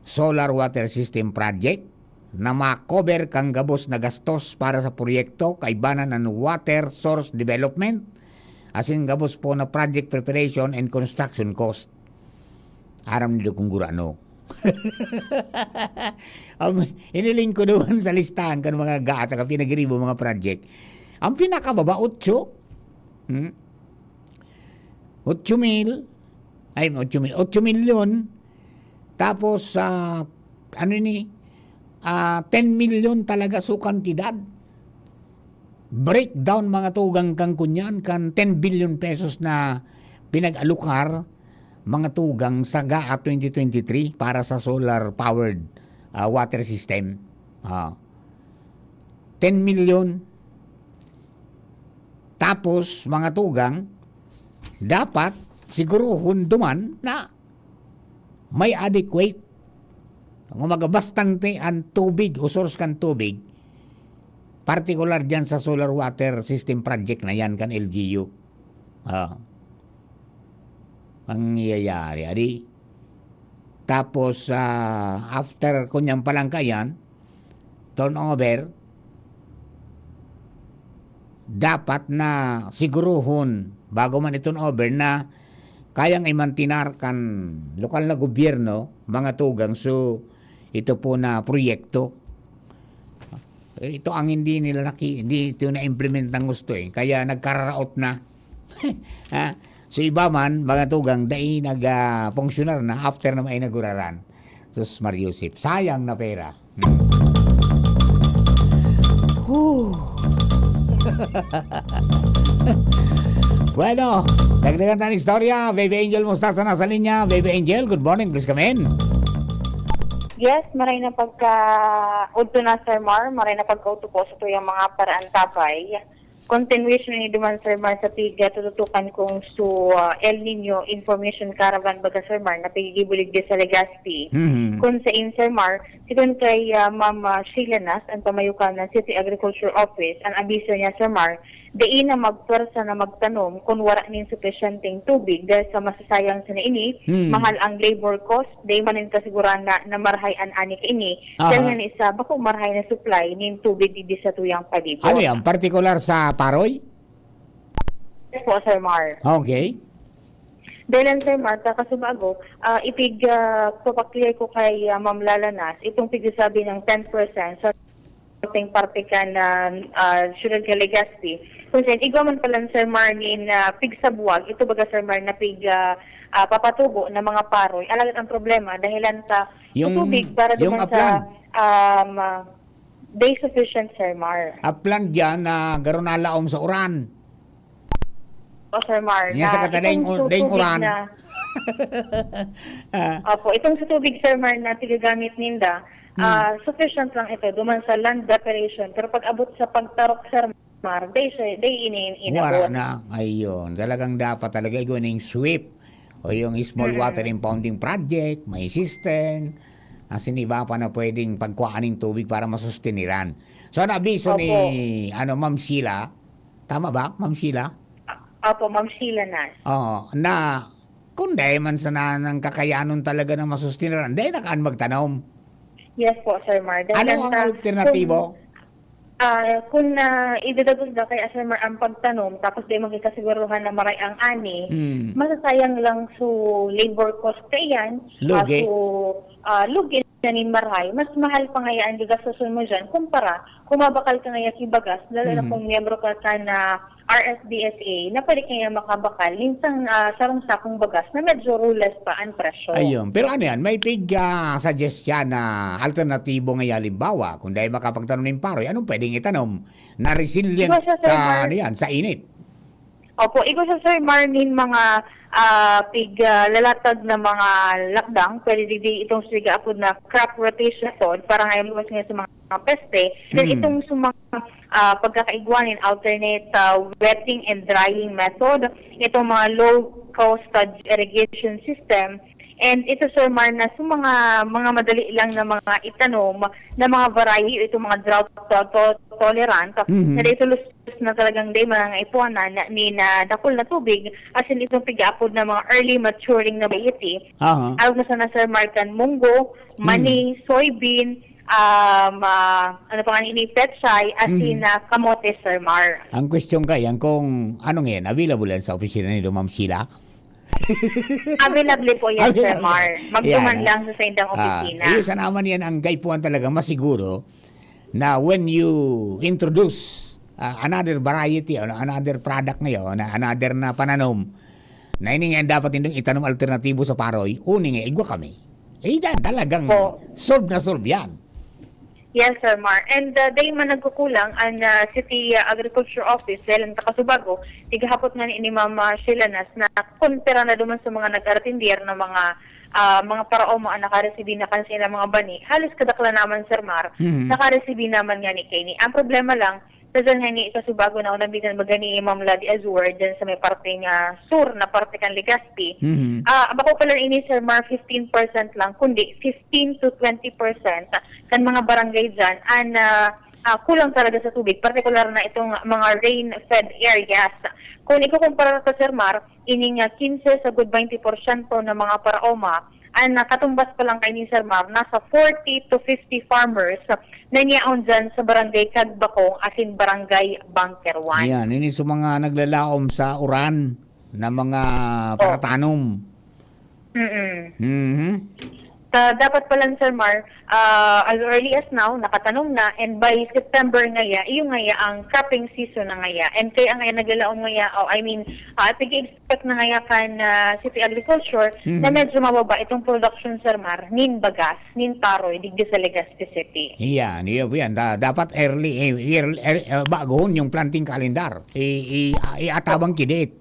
solar water system project na ma-cover kan gabos na gastos para sa proyekto, kaibanan an water source development, asin gabos po na project preparation and construction cost. Aram nindo kung gurano. Ang iniling ko doon sa listahan kan mga GAA saka pinagiribo mga project. Ang pinakababa, otso. Hmm? Otso mil. Ay, otso mil. Otso milyon. Tapos, ah, ano ni? Ah, ten milyon talaga su kantidad. Breakdown, mga tugang, kan kunyan, kan ten billion pesos na pinag-alokar, mga tugang, sa GAA twenty twenty-three para sa solar powered, ah, water system. Ah. Ten milyon. Tapos, mga tugang, dapat siguruhon duman na may adequate, kumbaga, bastante ang tubig o source kan tubig, partikular diyan sa solar water system project na yan kan L G U. Ah. Pangyayari, adi. Tapos, ah, after kunyang palangkayan, turnover, dapat na siguruhon, bago man i-turnover, na kayang imantinar kan lokal na gobyerno, mga tugang, so ito po na proyekto. Ito ang hindi nila naki-, hindi ito na-implement ng gusto eh. Kaya nagkararaot na. Ha? So iba man, mga tugang, dai nag, ah, funksyonar na after na mainaguraran. Sus, Mariusip, sayang na pera. Whew. Bueno, dagdagan ta an istorya. Baby Angel Mostaza nasa linya. Baby Angel, good morning. Please come in. Yes, maray na pagka-udto na, Sir Mar, maray na pagka-udto po sa tuyang mga paraantabay. Continuation ni duman, Sir Mar, sa pig, ah, tututukan kong su, ah, El Nino Information Caravan, baga, Sir Mar, na pigigibulig di sa Legazpi. Mhm. Kung sa in, Sir Mar, sigon kay, ah, Ma'am, ah, Sheila Nas, ang pamayukan ng City Agriculture Office, ang abiso niya, Sir Mar, dai na magpwersa na magtanom kun wara nin supisyenteng tubig dahil sa masasayang sa ini, Hmm. mahal ang labor cost, dai man nin kasiguran na, na marahay an ani kaini, Aha. dahil nga ni sa bako marahay na supply nin tubig digdi sa tuyang palibot. Ano yan? Partikular sa Paroy? Yes po, Sir Mar. Okay. Dahil lang, Sir Mar, kakasubago, ah, ipig, ah, papakliar ko kay, ah, Ma'am Lalanas, itong pigsasabi ng ten percent sa ating parte kan, ah, ah, Siyudad kan Legazpi. Kung saan, igwa man pala, Sir Mar, nin, ah, pigsabuwag, ito baga, Sir Mar, na pig, ah, ah, papatubo na mga paroy. Alagad ang problema, dahilan sa Yung, tubig para yung duman sa, aplan. um, ah, day sufficient, Sir Mar. Aplan dyan na garo nalaom sa uran. O, Sir Mar, Yan sa na kata, itong daing u-, su-, daing tubig uran. na Ah. Opo, itong sa tubig, Sir Mar, na tigagamit ninda, Hmm. ah, sufficient lang ito duman sa land preparation. Pero pag abot sa pagtarok, Sir Mar, day siya, day ini, Wala inabot. na. Ayun. Talagang dapat talaga igwa ning sweep o yung small Mm. water impounding project, may cistern. Asin iba pa na pwedeng pagkuhaan ng tubig para masustiniran. So, ang abiso ni, Opo. ano, Ma'am Sheila, tama ba, Ma'am Sheila? Opo, Ma'am Sheila Nas. Oo, na kung dai man sana nang kakayanon talaga na masustiniran, dai na kaan magtanom. Yes po, Sir Mar. Dahil Ano lang ang sa, alternatibo? kung, ah, kung, ah, idadagos na kay Sir Mar ang pagtanom, tapos dai magkasiguruhan na maray ang ani, Hmm. masasayang lang su labor cost kaiyan, Lugi. ah, su, ah, lugi na nin marahay, mas mahal pa ngaya ang gagastoson mo diyan kumpara kung mabakal ka ngaya ki bagas, lalo na Mhm. kung miyembro ka kan R S D S A, na pwede kaya makabakal, minsan, ah, sarong sakong bagas na medyo rules pa ang presyo. Ayun. Pero ano yan? May pig, ah, suggest siya na alternatibo ngaya, halimbawa, kung dai makapagtanom nin paroy, anong pwedeng itanom na resilient Iba siya, Sir sa, Mar. ano yan, sa init? Opo, igwa sa, Sir Mar, nin mga, ah, pig, ah, lalatag na mga lakdang, pwede digdi itong sigaapod na crop rotation method para nga iwas nga sa mga peste. Then Hmm. itong sa mga, ah, pagkakaigwa nin alternate, ah, wetting and drying method, itong mga low cost, ah, irrigation system, and ito, Sir Mar, na sa mga, mga madali lang na mga itanom, na mga variety, itong mga drought to-, to-, tolerant, Mhm. na dahil na talagang day mangangaipuhan na, na, ni na dakul na tubig, asin itong pigaapod na mga early maturing na variety. Aha. Arog na sana, Sir Mar, kan munggo, mani, Hmm. soybean, um, ah, ano pa nga ini, pechay, asin Hmm. na kamote, Sir Mar. Ang question ka yan kung ano ngayon, available yan sa opisina ni Ma'am Sheila? Available po yan, Sir Available. Mar. Magduman Yan, ah. lang sa saindang Ah, opisina. Ayun, sa naman yan ang kaipuhan talaga, masiguro na when you introduce, ah, another variety, ano, another product ngayon, na another na pananom, na ini nga dapat nindong itanom alternatibo sa paroy, uni nga, igwa kami. Eh, yan, talagang Po. solve na solve yan. Yes, Sir Mar. And, uh, dai man nagkukulang ang, uh, City, uh, Agriculture Office, dahil ang takasubago, igahapot nga ni, ni Ma'am, uh, Sheila Nas na kumpara na duman sa mga nag-aratindiyar na mga, uh, mga paraoma ang nakaresibi na kan sila mga bani. Halos kadaklan naman, Sir Mar, Mhm. nakaresibi naman nga ni kaini. Ang problema lang, sa dyan nga ni kasubago na unang bitan baga ni Ma'am Lady Azur, dyan sa may parteng, ah, sur na parte kan Legazpi. Mhm. Ah, bako pa lang ini, Sir Mar, fifteen percent lang, kundi fifteen to twenty percent kan mga barangay dyan, an, ah, ah, kulang talaga sa tubig, partikular na itong mga rain-fed areas. Kung ikukumpara ka, Sir Mar, ining, ah, kinse sagud baynte porsyento na mga paraoma, an nakatumbas pa lang kaini, Sir Mar, nasa forty to fifty farmers na niyaon dyan sa Barangay Cagbacong asin Barangay Bunker One. Yan, ini sa mga naglalaom sa uran na mga Oh. paratanom. Mm-mm. Mhm. Sa dapat pa lang, Sir Mar, ah, as early as now, nakatanom na, and by September ngaya, iyo ngaya ang cropping season na ngaya. And kaya ngaya naglalaom ngaya, oh, I mean, ah, pig-expect na ngaya kan, ah, City Agriculture na Mhm. medyo mababa itong production, Sir Mar, nin bagas, nin paroy, digdi sa Legazpi City. Iyan, iyo po yan. Da- dapat early, eh, early, eh, eh, bagohon yung planting calendar. I, i, iatabang ki date.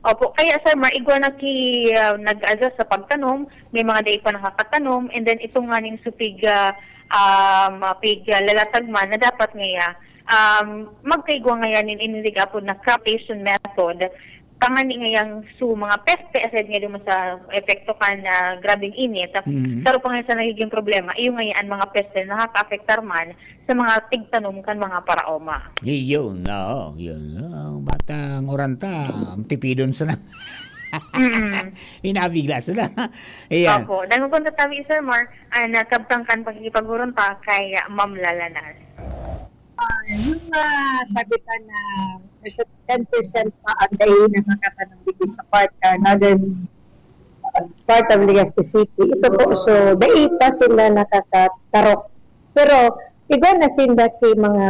Opo, kaya, Sir Mar, igwa na ki, ah, nag-adjust sa pagtanom, may mga dai pa nakakatanom, and then itong nganing supig, ah, um, ah, pig, ah, lalatag man na dapat ngaya, um, magkaigwa ngaya nin iniligapod na crop rotation method, tangani ngayang su mga peste, aside nga duman sa epekto kan, ah, grabeng init, Mm. saro pa nga sa nagiging problema, iyo ngaya an mga peste na nakakaapektar man sa mga tigtanom kan mga paraoma. Iyon, oo, yun. Oh, bata ang oranta, ang tipidon sana. Mm. Inabigla sana. Ayan. Opo, dangogon ta tabi, Sir Mar, ah, na kabtang kan pakikipagurunta kay Ma'am Lalanas. Ah, yung, ah, sabi ta na nasa ten percent pa ang dai nakakatanom dito sa part, ah, northern, ah, part of Legazpi City. Ito po, so, dai pa sila nakakatarok. Pero, iba na sinda kay mga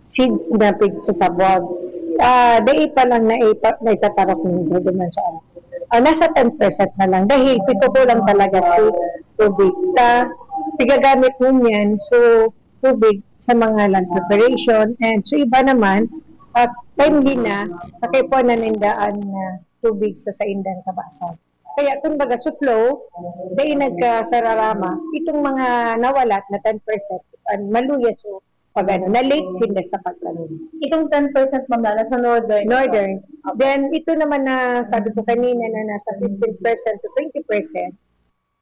seeds na pigsasabwag. Ah, dai pa lang na ipa-, naitatarok ninda duman sa ano. Ah, nasa ten percent na lang. Dahil pito ko lang talaga tu-, tubig. Ta, pigagamit mo niyan. So, tubig sa mga land preparation. And so, iba naman, at timely na, nakaipuan na nindaan na tubig sa saindang kabasan. Kaya, kumbaga, sutlo, dai nagkasararama, itong mga nawalat na ten percent, an-, maluya so pag ano, na late sila sa pagtanom. Itong ten percent, Ma'am Lala, sa northern? Northern. Then, ito naman na sabi ko kanina na nasa fifteen percent to twenty percent,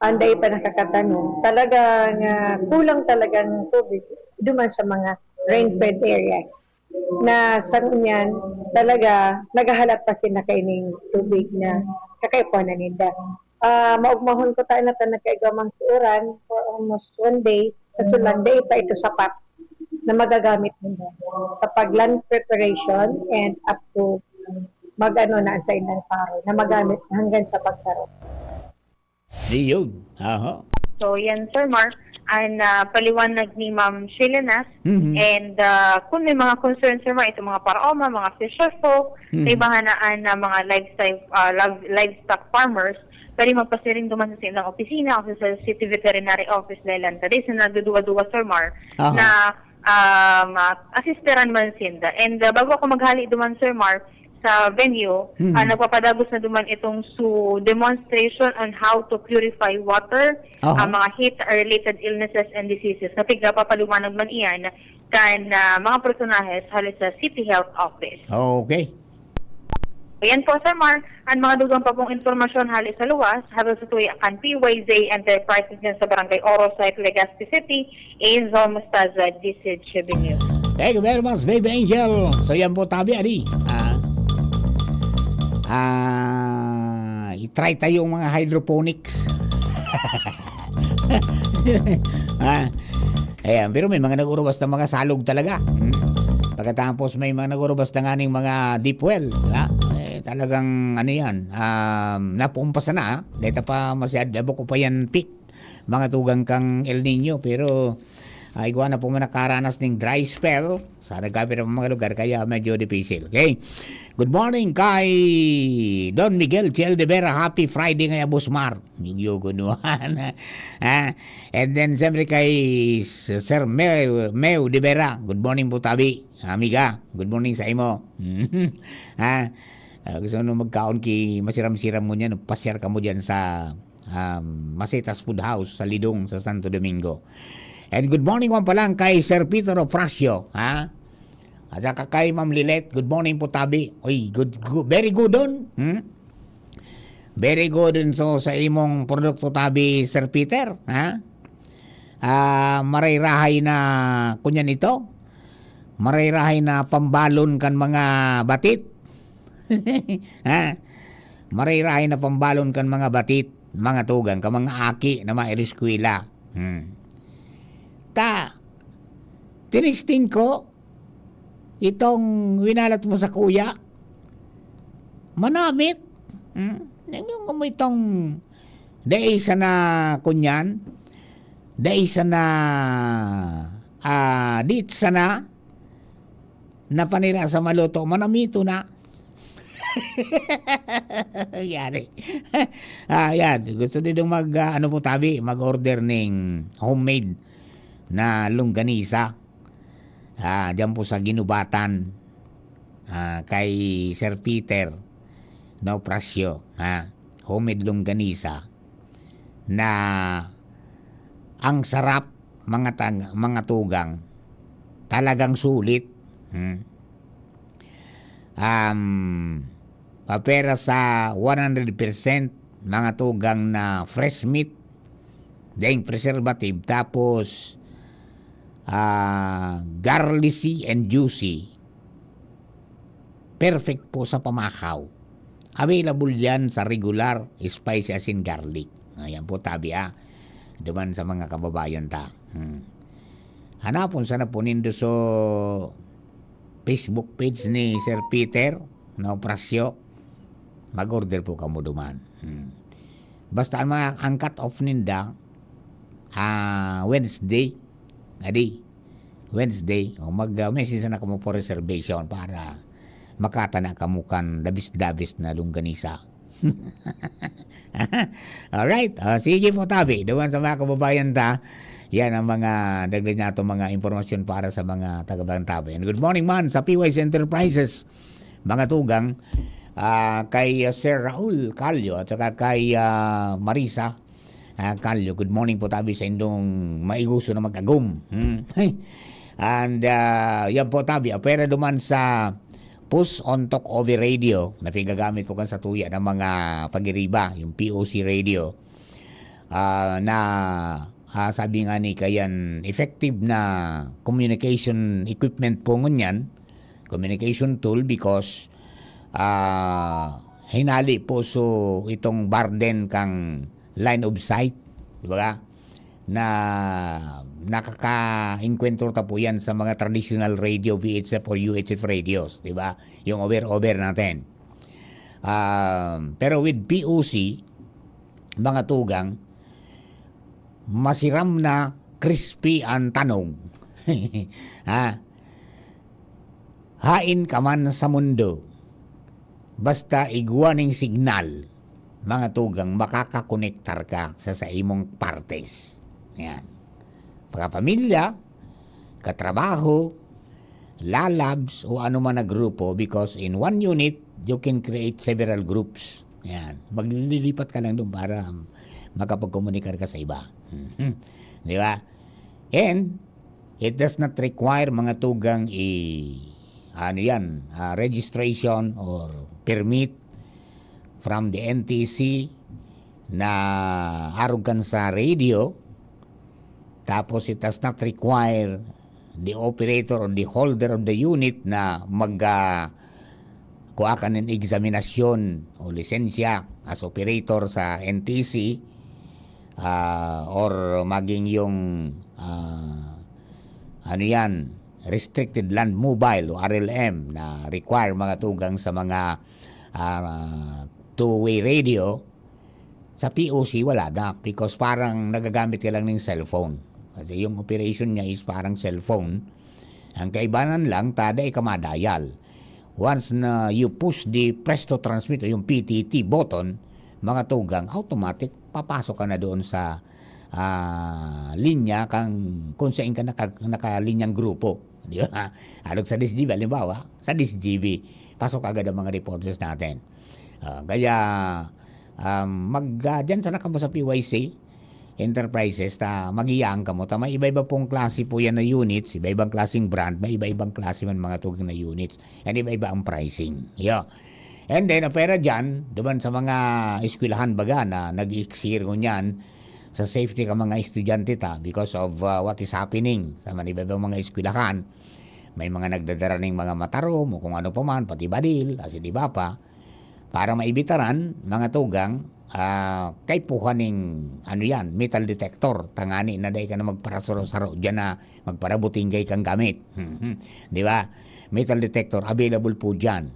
ang dai pa nakakatanom. Talagang, ah, kulang talagang tubig duman sa mga rain-fed areas na sa ngunyan talaga naghahalat pa sila kaining tubig na kakaipuhan na ninda. Ah, maugmahon ko tayo na ta nagkaigwa mang uran for almost one day, kaso lang, dai pa ito sapat na magagamit ninda sa pag-land preparation and up to mag-ano na sa ilang paro na magamit hanggang sa pagtaro. Ayun. Aha. So, yan, Sir Mar, ang, ah, paliwanag ni Ma'am Shelenas. Mhm. And, ah, kung may mga concern, Sir Mar, itong mga paraoma, mga fisher folk, Mhm. may mga naan na mga livestock, ah, live-, livestock farmers, pwede magpasiring duman sa ilang opisina o sa City Veterinary Office, Lelan. Tadi sa nagduduwa-duwa, Sir Mar, Aha. na, ah, ma-, asisteran man sinda. And, ah, bago ako maghali duman, Sir Mar, sa venue, Mhm. ah, nagpapadagos na duman itong su demonstration on how to purify water, Aha. ang mga heat-related illnesses and diseases. Na pigpapaliwanag man iyan kan, ah, mga personahes hali sa City Health Office. Okay. Ayan po, Sir Mar, ang mga dugang pa pong impormasyon hali sa luwas, hatod sa tuya kan P Y Z Enterprises dyan sa Barangay Oro Site, Legazpi City, Angel Mostaza, D C H News. Thank you very much, Baby Angel. So, yan po, tabi, adi. Ah, ah, i-try tayo yung mga hydroponics. Ah, ayan, pero may mga nag-urubas ng mga salog talaga. Hmm? Pagkatapos may mga nag-urubas na nga ng mga deep well. Ha? Eh, talagang ano yan, um, napumpasa na. Ha? Dito pa masyad, abot ko pa yan, peak. Mga tugang kang El Nino, pero ay, igwa na po man nakaranas ning dry spell sa nagkapira mga lugar, kaya medyo dipisil. Okay? Good morning kay Don Miguel Chel de Vera. Happy Friday ngaya, Boss Mar. Yugyugon mo. Ah, and then, siyempre, kay S-, Sir Meu, Meu de Vera. Good morning po, tabi. Amiga, good morning sa imo. Ah, ah, gusto mo magkaon ki masiram-siram mo niyan, pasyar ka mo diyan sa, um, Masetas Food House sa Lidong sa Santo Domingo. And good morning man palang kay Sir Peter Ofracio, ha? At saka kay Ma'am Lilet, good morning po, tabi. Oy, good, good, very good on. Hmm? Very good on so sa imong produkto, tabi, Sir Peter, ha? Ah, marayrahay na, kunyan ito, marayrahay na pambalon kan mga batit. Ha? Marayrahay na pambalon kan mga batit, mga tugang, ka mga aki na maereskwela. Hmm. Ta, tinisting ko, itong winalat mo sa kuya, manamit. Hmm? Yung, yung mo itong Dai sana kunyan, dai sana, ah, di sana napanira sa maluto, manamito na. Yari. Ah, yan. Gusto din mag, ah, ano po tabi, mag-order ning homemade na longganisa. Ah, diyan po sa Ginubatan. Ah, kay Sir Peter Naufracio, ha? Homemade longganisa na ang sarap, mga tag-, mga tugang, talagang sulit. Hmm. Um, papera sa one hundred percent mga tugang na fresh meat, daing preservative, tapos, ah, garlicy and juicy. Perfect po sa pamakaw. Available yan sa regular, spicy, asin, garlic. Ayan po, tabi, ah. Duman sa mga kababayan ta. Hmm. Hanapon sana po nindo so Facebook page ni Sir Peter Naufracio. Mag-order po kamo duman. Hmm. Basta ang mga, ang cut off ninda, ah, Wednesday. Adi, Wednesday. O mag, ah, message na kamo for reservation para makatana kamo kan dabis-dabis na longganisa. Alright. Ah, sige po, tabi. Duman sa mga kababayan ta, yan ang mga dagdag nato mga impormasyon para sa mga taga-Tabi. And good morning man sa P Y C Enterprises, mga tugang, ah, kay, ah, Sir Raul Calio at saka kay, ah, Marisa, ah, Calio. Good morning po, tabi, sa indong maiguso na mag-agom. Hmm. And, ah, yan po, tabi, apwera duman sa Push Ontok O V Radio na pigagamit ko kan sa tuya ng mga pagiriba, yung P O C Radio. Ah, na, ah, sabi nga ni Kayan, effective na communication equipment po ngunyan, communication tool, because, ah, hinali po so itong burden kang line of sight, di ba? Na nakaka-engkwentro ta po yan sa mga traditional radio, V H F or U H F radios, di ba? Yung over-over natin. Um, pero with P O C, mga tugang, masiram na crispy ang tanog. Ha? Hain ka man sa mundo, basta igwa ning signal, mga tugang, makakakonektar ka sa, sa imong partes. Yan. Kapamilya, katrabaho, lalabs, o ano man na grupo, because in one unit, you can create several groups. Yan. Maglilipat ka lang doon para makapagkomunikar ka sa iba. Mhm. Di ba? And it does not require, mga tugang, i-, ano yan, ah, registration or permit from the N T C na arog kan sa radio. Tapos it does not require the operator or the holder of the unit na mag, ah, kuha ka nin eksaminasyon o lisensya as operator sa N T C, ah, or maging yung, ah, ano yan, restricted land mobile o R L M na require, mga tugang, sa mga, ah, two-way radio. Sa P O C, wala na, because parang nagagamit ka lang ng cellphone. Kasi yung operation niya is parang cellphone. Ang kaibanan lang, ta dai ka ma-dial. Once na you push the press to transmit o yung P T T button, mga tugang, automatic, papasok ka na doon sa, ah, linya kang kung saan ka naka-, nakalinyang grupo. Di ba? Alog sa dis G B, halimbawa, sa dis G B, pasok agad ang mga reporters natin. Ah, kaya, um, mag, ah, dyan sana kamo sa P Y C Enterprises, ta mag-iyaan kamo. Ta may iba-iba pong klase po yan na units, iba-ibang klaseng brand, may iba-ibang klase man mga tugang na units, and iba-iba ang pricing. Yeah. And then, apwera dyan, duman sa mga eskwelahan baga na nag-i-exer ngunyan sa safety ka mga estudyante ta because of, ah, what is happening sa man iba-ibang mga eskwelahan. May mga nagdadara ning mga matarom o kung ano pa man, pati baril, asin iba pa. Para maibitaran, mga tugang, ah, kaipuhan ning, ano yan, metal detector. Tangani na dai ka na magparasaro-saro dyan na magparabutinggay kang gamit. Di ba? Metal detector, available po dyan.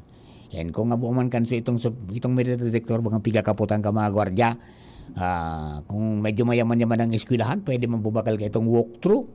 Yan, kung abo man kan so itong, itong metal detector, mga pigakaputan ka mga gwardiya, Ah, kung medyo mayaman-yaman ang eskwelahan, pwede man bumakal ka itong walkthrough.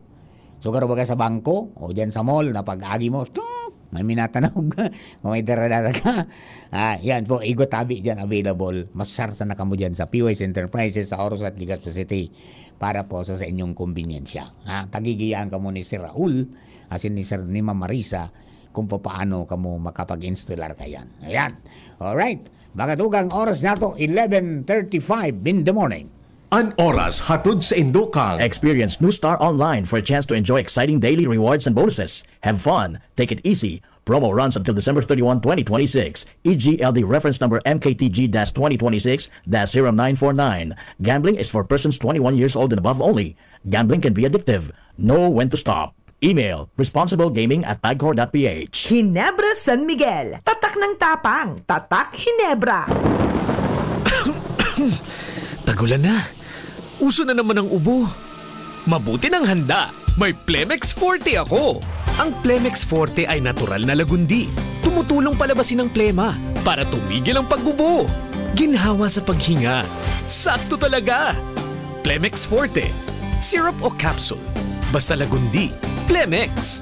So, garo baga sa bangko o diyan sa mall na pag-agi mo, tung! May minatanog. Kung may dara-dara ka. Ah, yan po, Igo Tabi dyan available. Masarta na kamo dyan sa P Y S Enterprises sa Oro Sat, Legazpi City para po sa, sa inyong kumbinyensya. Ha? Tagigiyaan kamo ni Sir Raul, asin ni Sir, ni Ma'am Marisa, kung papaano kamo makapag-installar kayan. Ayan. Alright. Mga dugang, oras na to, eleven thirty-five in the morning. An oras hatod sa Indokang. Experience New Star Online for a chance to enjoy exciting daily rewards and bonuses. Have fun, take it easy. Promo runs until December thirty-one, twenty twenty-six. E G L D reference number M K T G dash twenty twenty-six dash zero nine four nine. Gambling is for persons twenty-one years old and above only. Gambling can be addictive. Know when to stop. Email responsiblegaming at pagcor dot p h. Ginebra San Miguel. Tatak ng tapang. Tatak Ginebra. Tagulan na. Uso na naman ang ubo. Mabuti nang handa. May Plemex Forte ako. Ang Plemex Forte ay natural na lagundi. Tumutulong palabasin ang plema para tumigil ang pag-ubo. Ginhawa sa paghinga. Sakto talaga. Plemex Forte. Syrup o capsule. Basta lagundi. Plemex.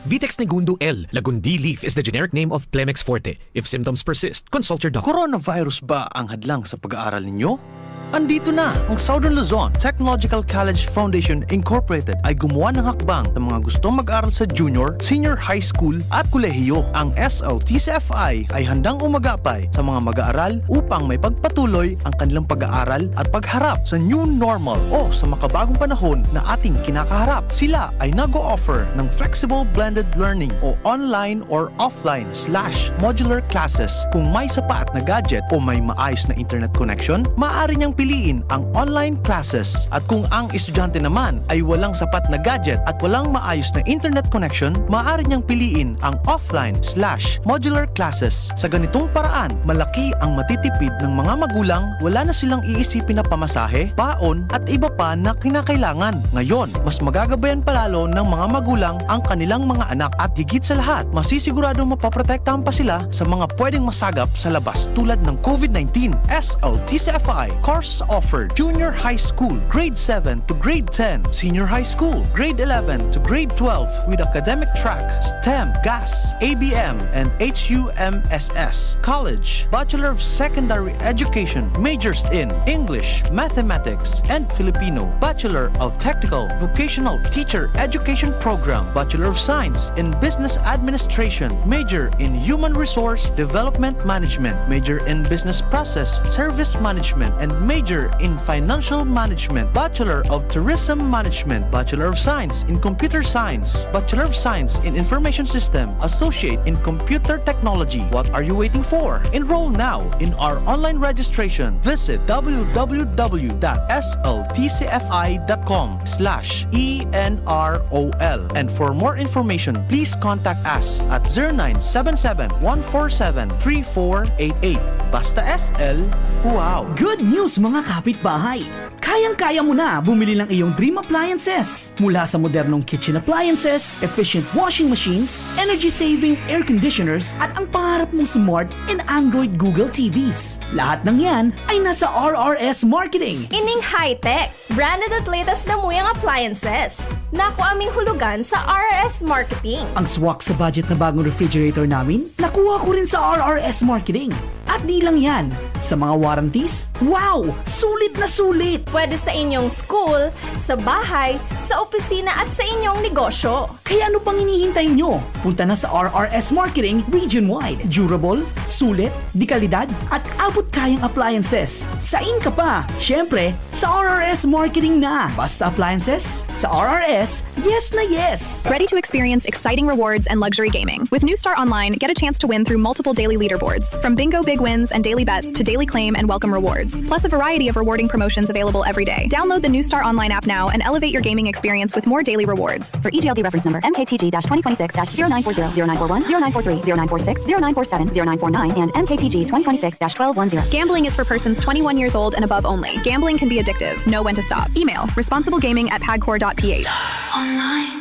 Vitex Negundo L. Lagundi leaf is the generic name of Plemex Forte. If symptoms persist, consult your doctor. Coronavirus ba ang hadlang sa pag-aaral ninyo? Andito na! Ang Southern Luzon Technological College Foundation Incorporated ay gumawa ng hakbang sa mga gustong mag-aral sa junior, senior high school at kolehiyo. Ang S L T C F I ay handang umagapay sa mga mag-aaral upang may pagpatuloy ang kanilang pag-aaral at pagharap sa new normal o sa makabagong panahon na ating kinakaharap. Sila ay nag-o-offer ng flexible blended learning o online or offline slash modular classes. Kung may sapat na gadget o may maayos na internet connection, maaari niyang piliin ang online classes. At kung ang estudyante naman ay walang sapat na gadget at walang maayos na internet connection, maaari niyang piliin ang offline slash modular classes. Sa ganitong paraan, malaki ang matitipid ng mga magulang, wala na silang iisipin na pamasahe, baon, at iba pa na kinakailangan. Ngayon, mas magagabayan palalo ng mga magulang ang kanilang mga anak at higit sa lahat, masisiguradong mapoprotektahan pa sila sa mga pwedeng masagap sa labas tulad ng COVID nineteen. S L T C F I course offered: Junior High School, Grade seven to Grade ten, Senior High School, Grade eleven to Grade twelve with academic track, STEM, GAS, A B M, and H U M S S. College, Bachelor of Secondary Education, majors in English, Mathematics, and Filipino, Bachelor of Technical Vocational Teacher Education Program, Bachelor of Science in Business Administration, major in Human Resource Development Management, major in Business Process Service Management, and major in Financial Management, Bachelor of Tourism Management, Bachelor of Science in Computer Science, Bachelor of Science in Information System, Associate in Computer Technology. What are you waiting for? Enroll now in our online registration. Visit w w w dot s l t c f i dot com slash e n r o l. And for more information, please contact us at zero nine seven seven, one four seven, three four eight eight. Basta S L, wow! Good news, mga kapitbahay! Kayang-kaya mo na bumili ng iyong dream appliances. Mula sa modernong kitchen appliances, efficient washing machines, energy-saving air conditioners, at ang pangarap mong smart and Android Google T Vs. Lahat ng yan ay nasa R R S Marketing. Ining high-tech, branded at latest na muyang appliances. Naku, aming hulugan sa R R S Marketing. Ang swak sa budget na bagong refrigerator namin, nakuha ko rin sa R R S Marketing. At di lang yan, sa mga warranties, wow! Sulit na sulit! Pwede sa inyong school, sa bahay, sa opisina at sa inyong negosyo. Kaya ano pang hinihintay nyo? Punta na sa R R S Marketing region-wide. Durable, sulit, dekalidad, at abot-kayang appliances. Sain ka pa? Siyempre, sa R R S Marketing na. Basta appliances, sa R R S, yes na yes! Ready to experience exciting rewards and luxury gaming? With New Star Online, get a chance to win through multiple daily leaderboards, from bingo big wins and daily bets to daily claim and welcome rewards, plus a variety of rewarding promotions available every day. Download the New Star Online app now and elevate your gaming experience with more daily rewards. For E G L D reference number M K T G dash twenty twenty-six dash zero nine four zero, zero nine four one, zero nine four three, zero nine four six, zero nine four seven, zero nine four nine, and M K T G twenty twenty-six dash twelve one zero. Gambling is for persons twenty-one years old and above only. Gambling can be addictive. Know when to stop. Email responsiblegaming at pagcor dot p h.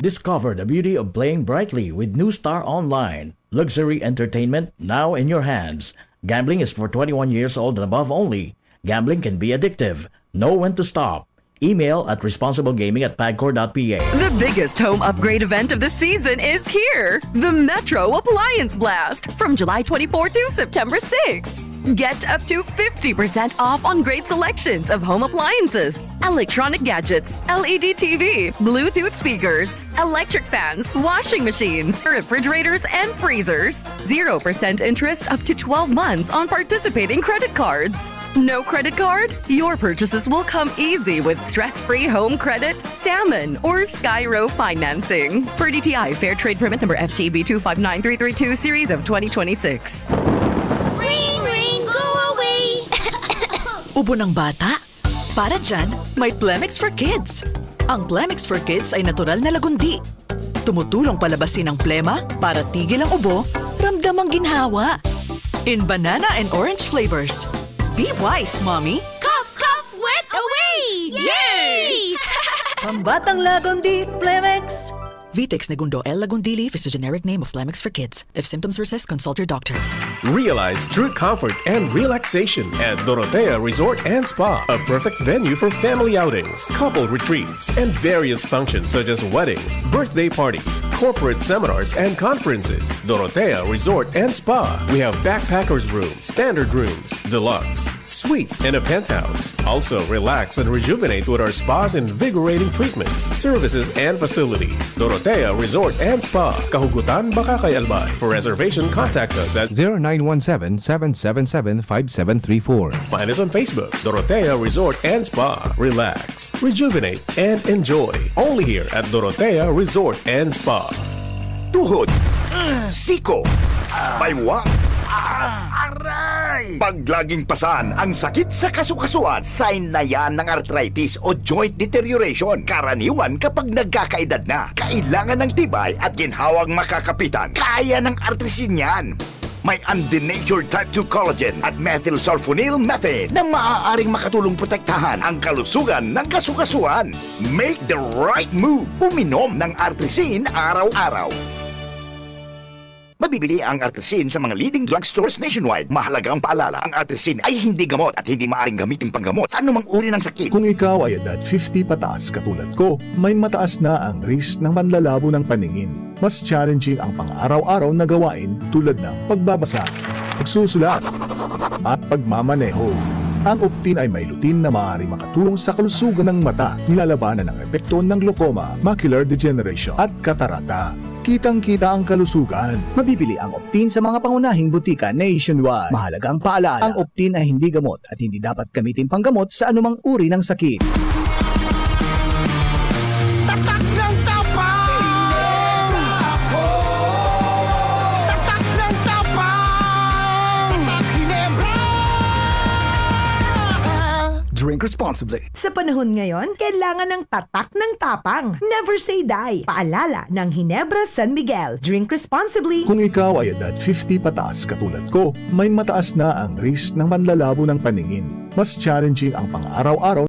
Discover the beauty of playing brightly with New Star Online. Luxury entertainment now in your hands. Gambling is for twenty-one years old and above only. Gambling can be addictive. Know when to stop. Email at responsiblegaming at pagcor dot p a. The biggest home upgrade event of the season is here. The Metro Appliance Blast. From July twenty-fourth to September sixth. Get up to fifty percent off on great selections of home appliances, electronic gadgets, L E D T V, Bluetooth speakers, electric fans, washing machines, refrigerators, and freezers. Zero percent interest up to twelve months on participating credit cards. No credit card? Your purchases will come easy with stress-free home credit, salmon, or Skyro financing. Per D T I Fair Trade Permit number F T B two five nine three three two series of twenty twenty-six. Ring, ring, go away! Ubo ng bata? Para dyan, may Plemex for Kids. Ang Plemex for Kids ay natural na lagundi. Tumutulong palabasin ang plema para tigil ang ubo, ramdam ang ginhawa. In banana and orange flavors. Be wise, mommy! Cough, cough, wet away! Yay! Pambatang lagundi, Plemex! Vitex Negundo L. Lagundili is the generic name of Plemex for Kids. If symptoms persist, consult your doctor. Realize true comfort and relaxation at Dorotea Resort and Spa, a perfect venue for family outings, couple retreats, and various functions such as weddings, birthday parties, corporate seminars, and conferences. Dorotea Resort and Spa. We have backpackers room, standard rooms, deluxe, suite, and a penthouse. Also, relax and rejuvenate with our spa's invigorating treatments, services, and facilities. Dorotea Resort and Spa, Kahugutan, Bacacay, Albay. For reservation, contact us at zero nine one seven, seven seven seven, five seven three four. Find us on Facebook, Dorotea Resort and Spa. Relax, rejuvenate, and enjoy. Only here at Dorotea Resort and Spa. Tuhod, siko, baywang, aray! Pag laging pasan ang sakit sa kasukasuan, sign na yan ng arthritis o joint deterioration. Karaniwan kapag nagkakaedad na, kailangan ng tibay at ginhawang makakapitan. Kaya ng Artrisin yan. May undenatured type two collagen at methylsulfonyl methane na maaaring makatulong protektahan ang kalusugan ng kasukasuan. Make the right move. Uminom ng Artrisin araw-araw. Mabibili ang Artrisin sa mga leading drugstores nationwide. Mahalagang paalala, ang Artrisin ay hindi gamot at hindi maaaring gamitin panggamot sa anumang uri ng sakit. Kung ikaw ay edad fifty pataas katulad ko, may mataas na ang risk ng panlalabo ng paningin. Mas challenging ang pang-araw-araw na gawain tulad ng pagbabasa, pagsusulat, at pagmamaneho. Ang Optin ay may lutein na maaaring makatulong sa kalusugan ng mata, nilalabanan ang epekto ng glaucoma, macular degeneration, at katarata. Kitang-kita ang kalusugan. Mabibili ang Optin sa mga pangunahing butika nationwide. Mahalagang paalala, ang Optin ay hindi gamot at hindi dapat gamitin panggamot sa anumang uri ng sakit. Tatak ng tapang! Tatak ng tapang! Tatak Ginebra! Drink responsibly. Sa panahon ngayon, kailangan ng tatak ng tapang. Never say die. Paalala ng Ginebra San Miguel. Drink responsibly. Kung ikaw ay edad fifty pataas katulad ko, may mataas na ang risk ng panlalabo ng paningin. Mas challenging ang pang-araw-araw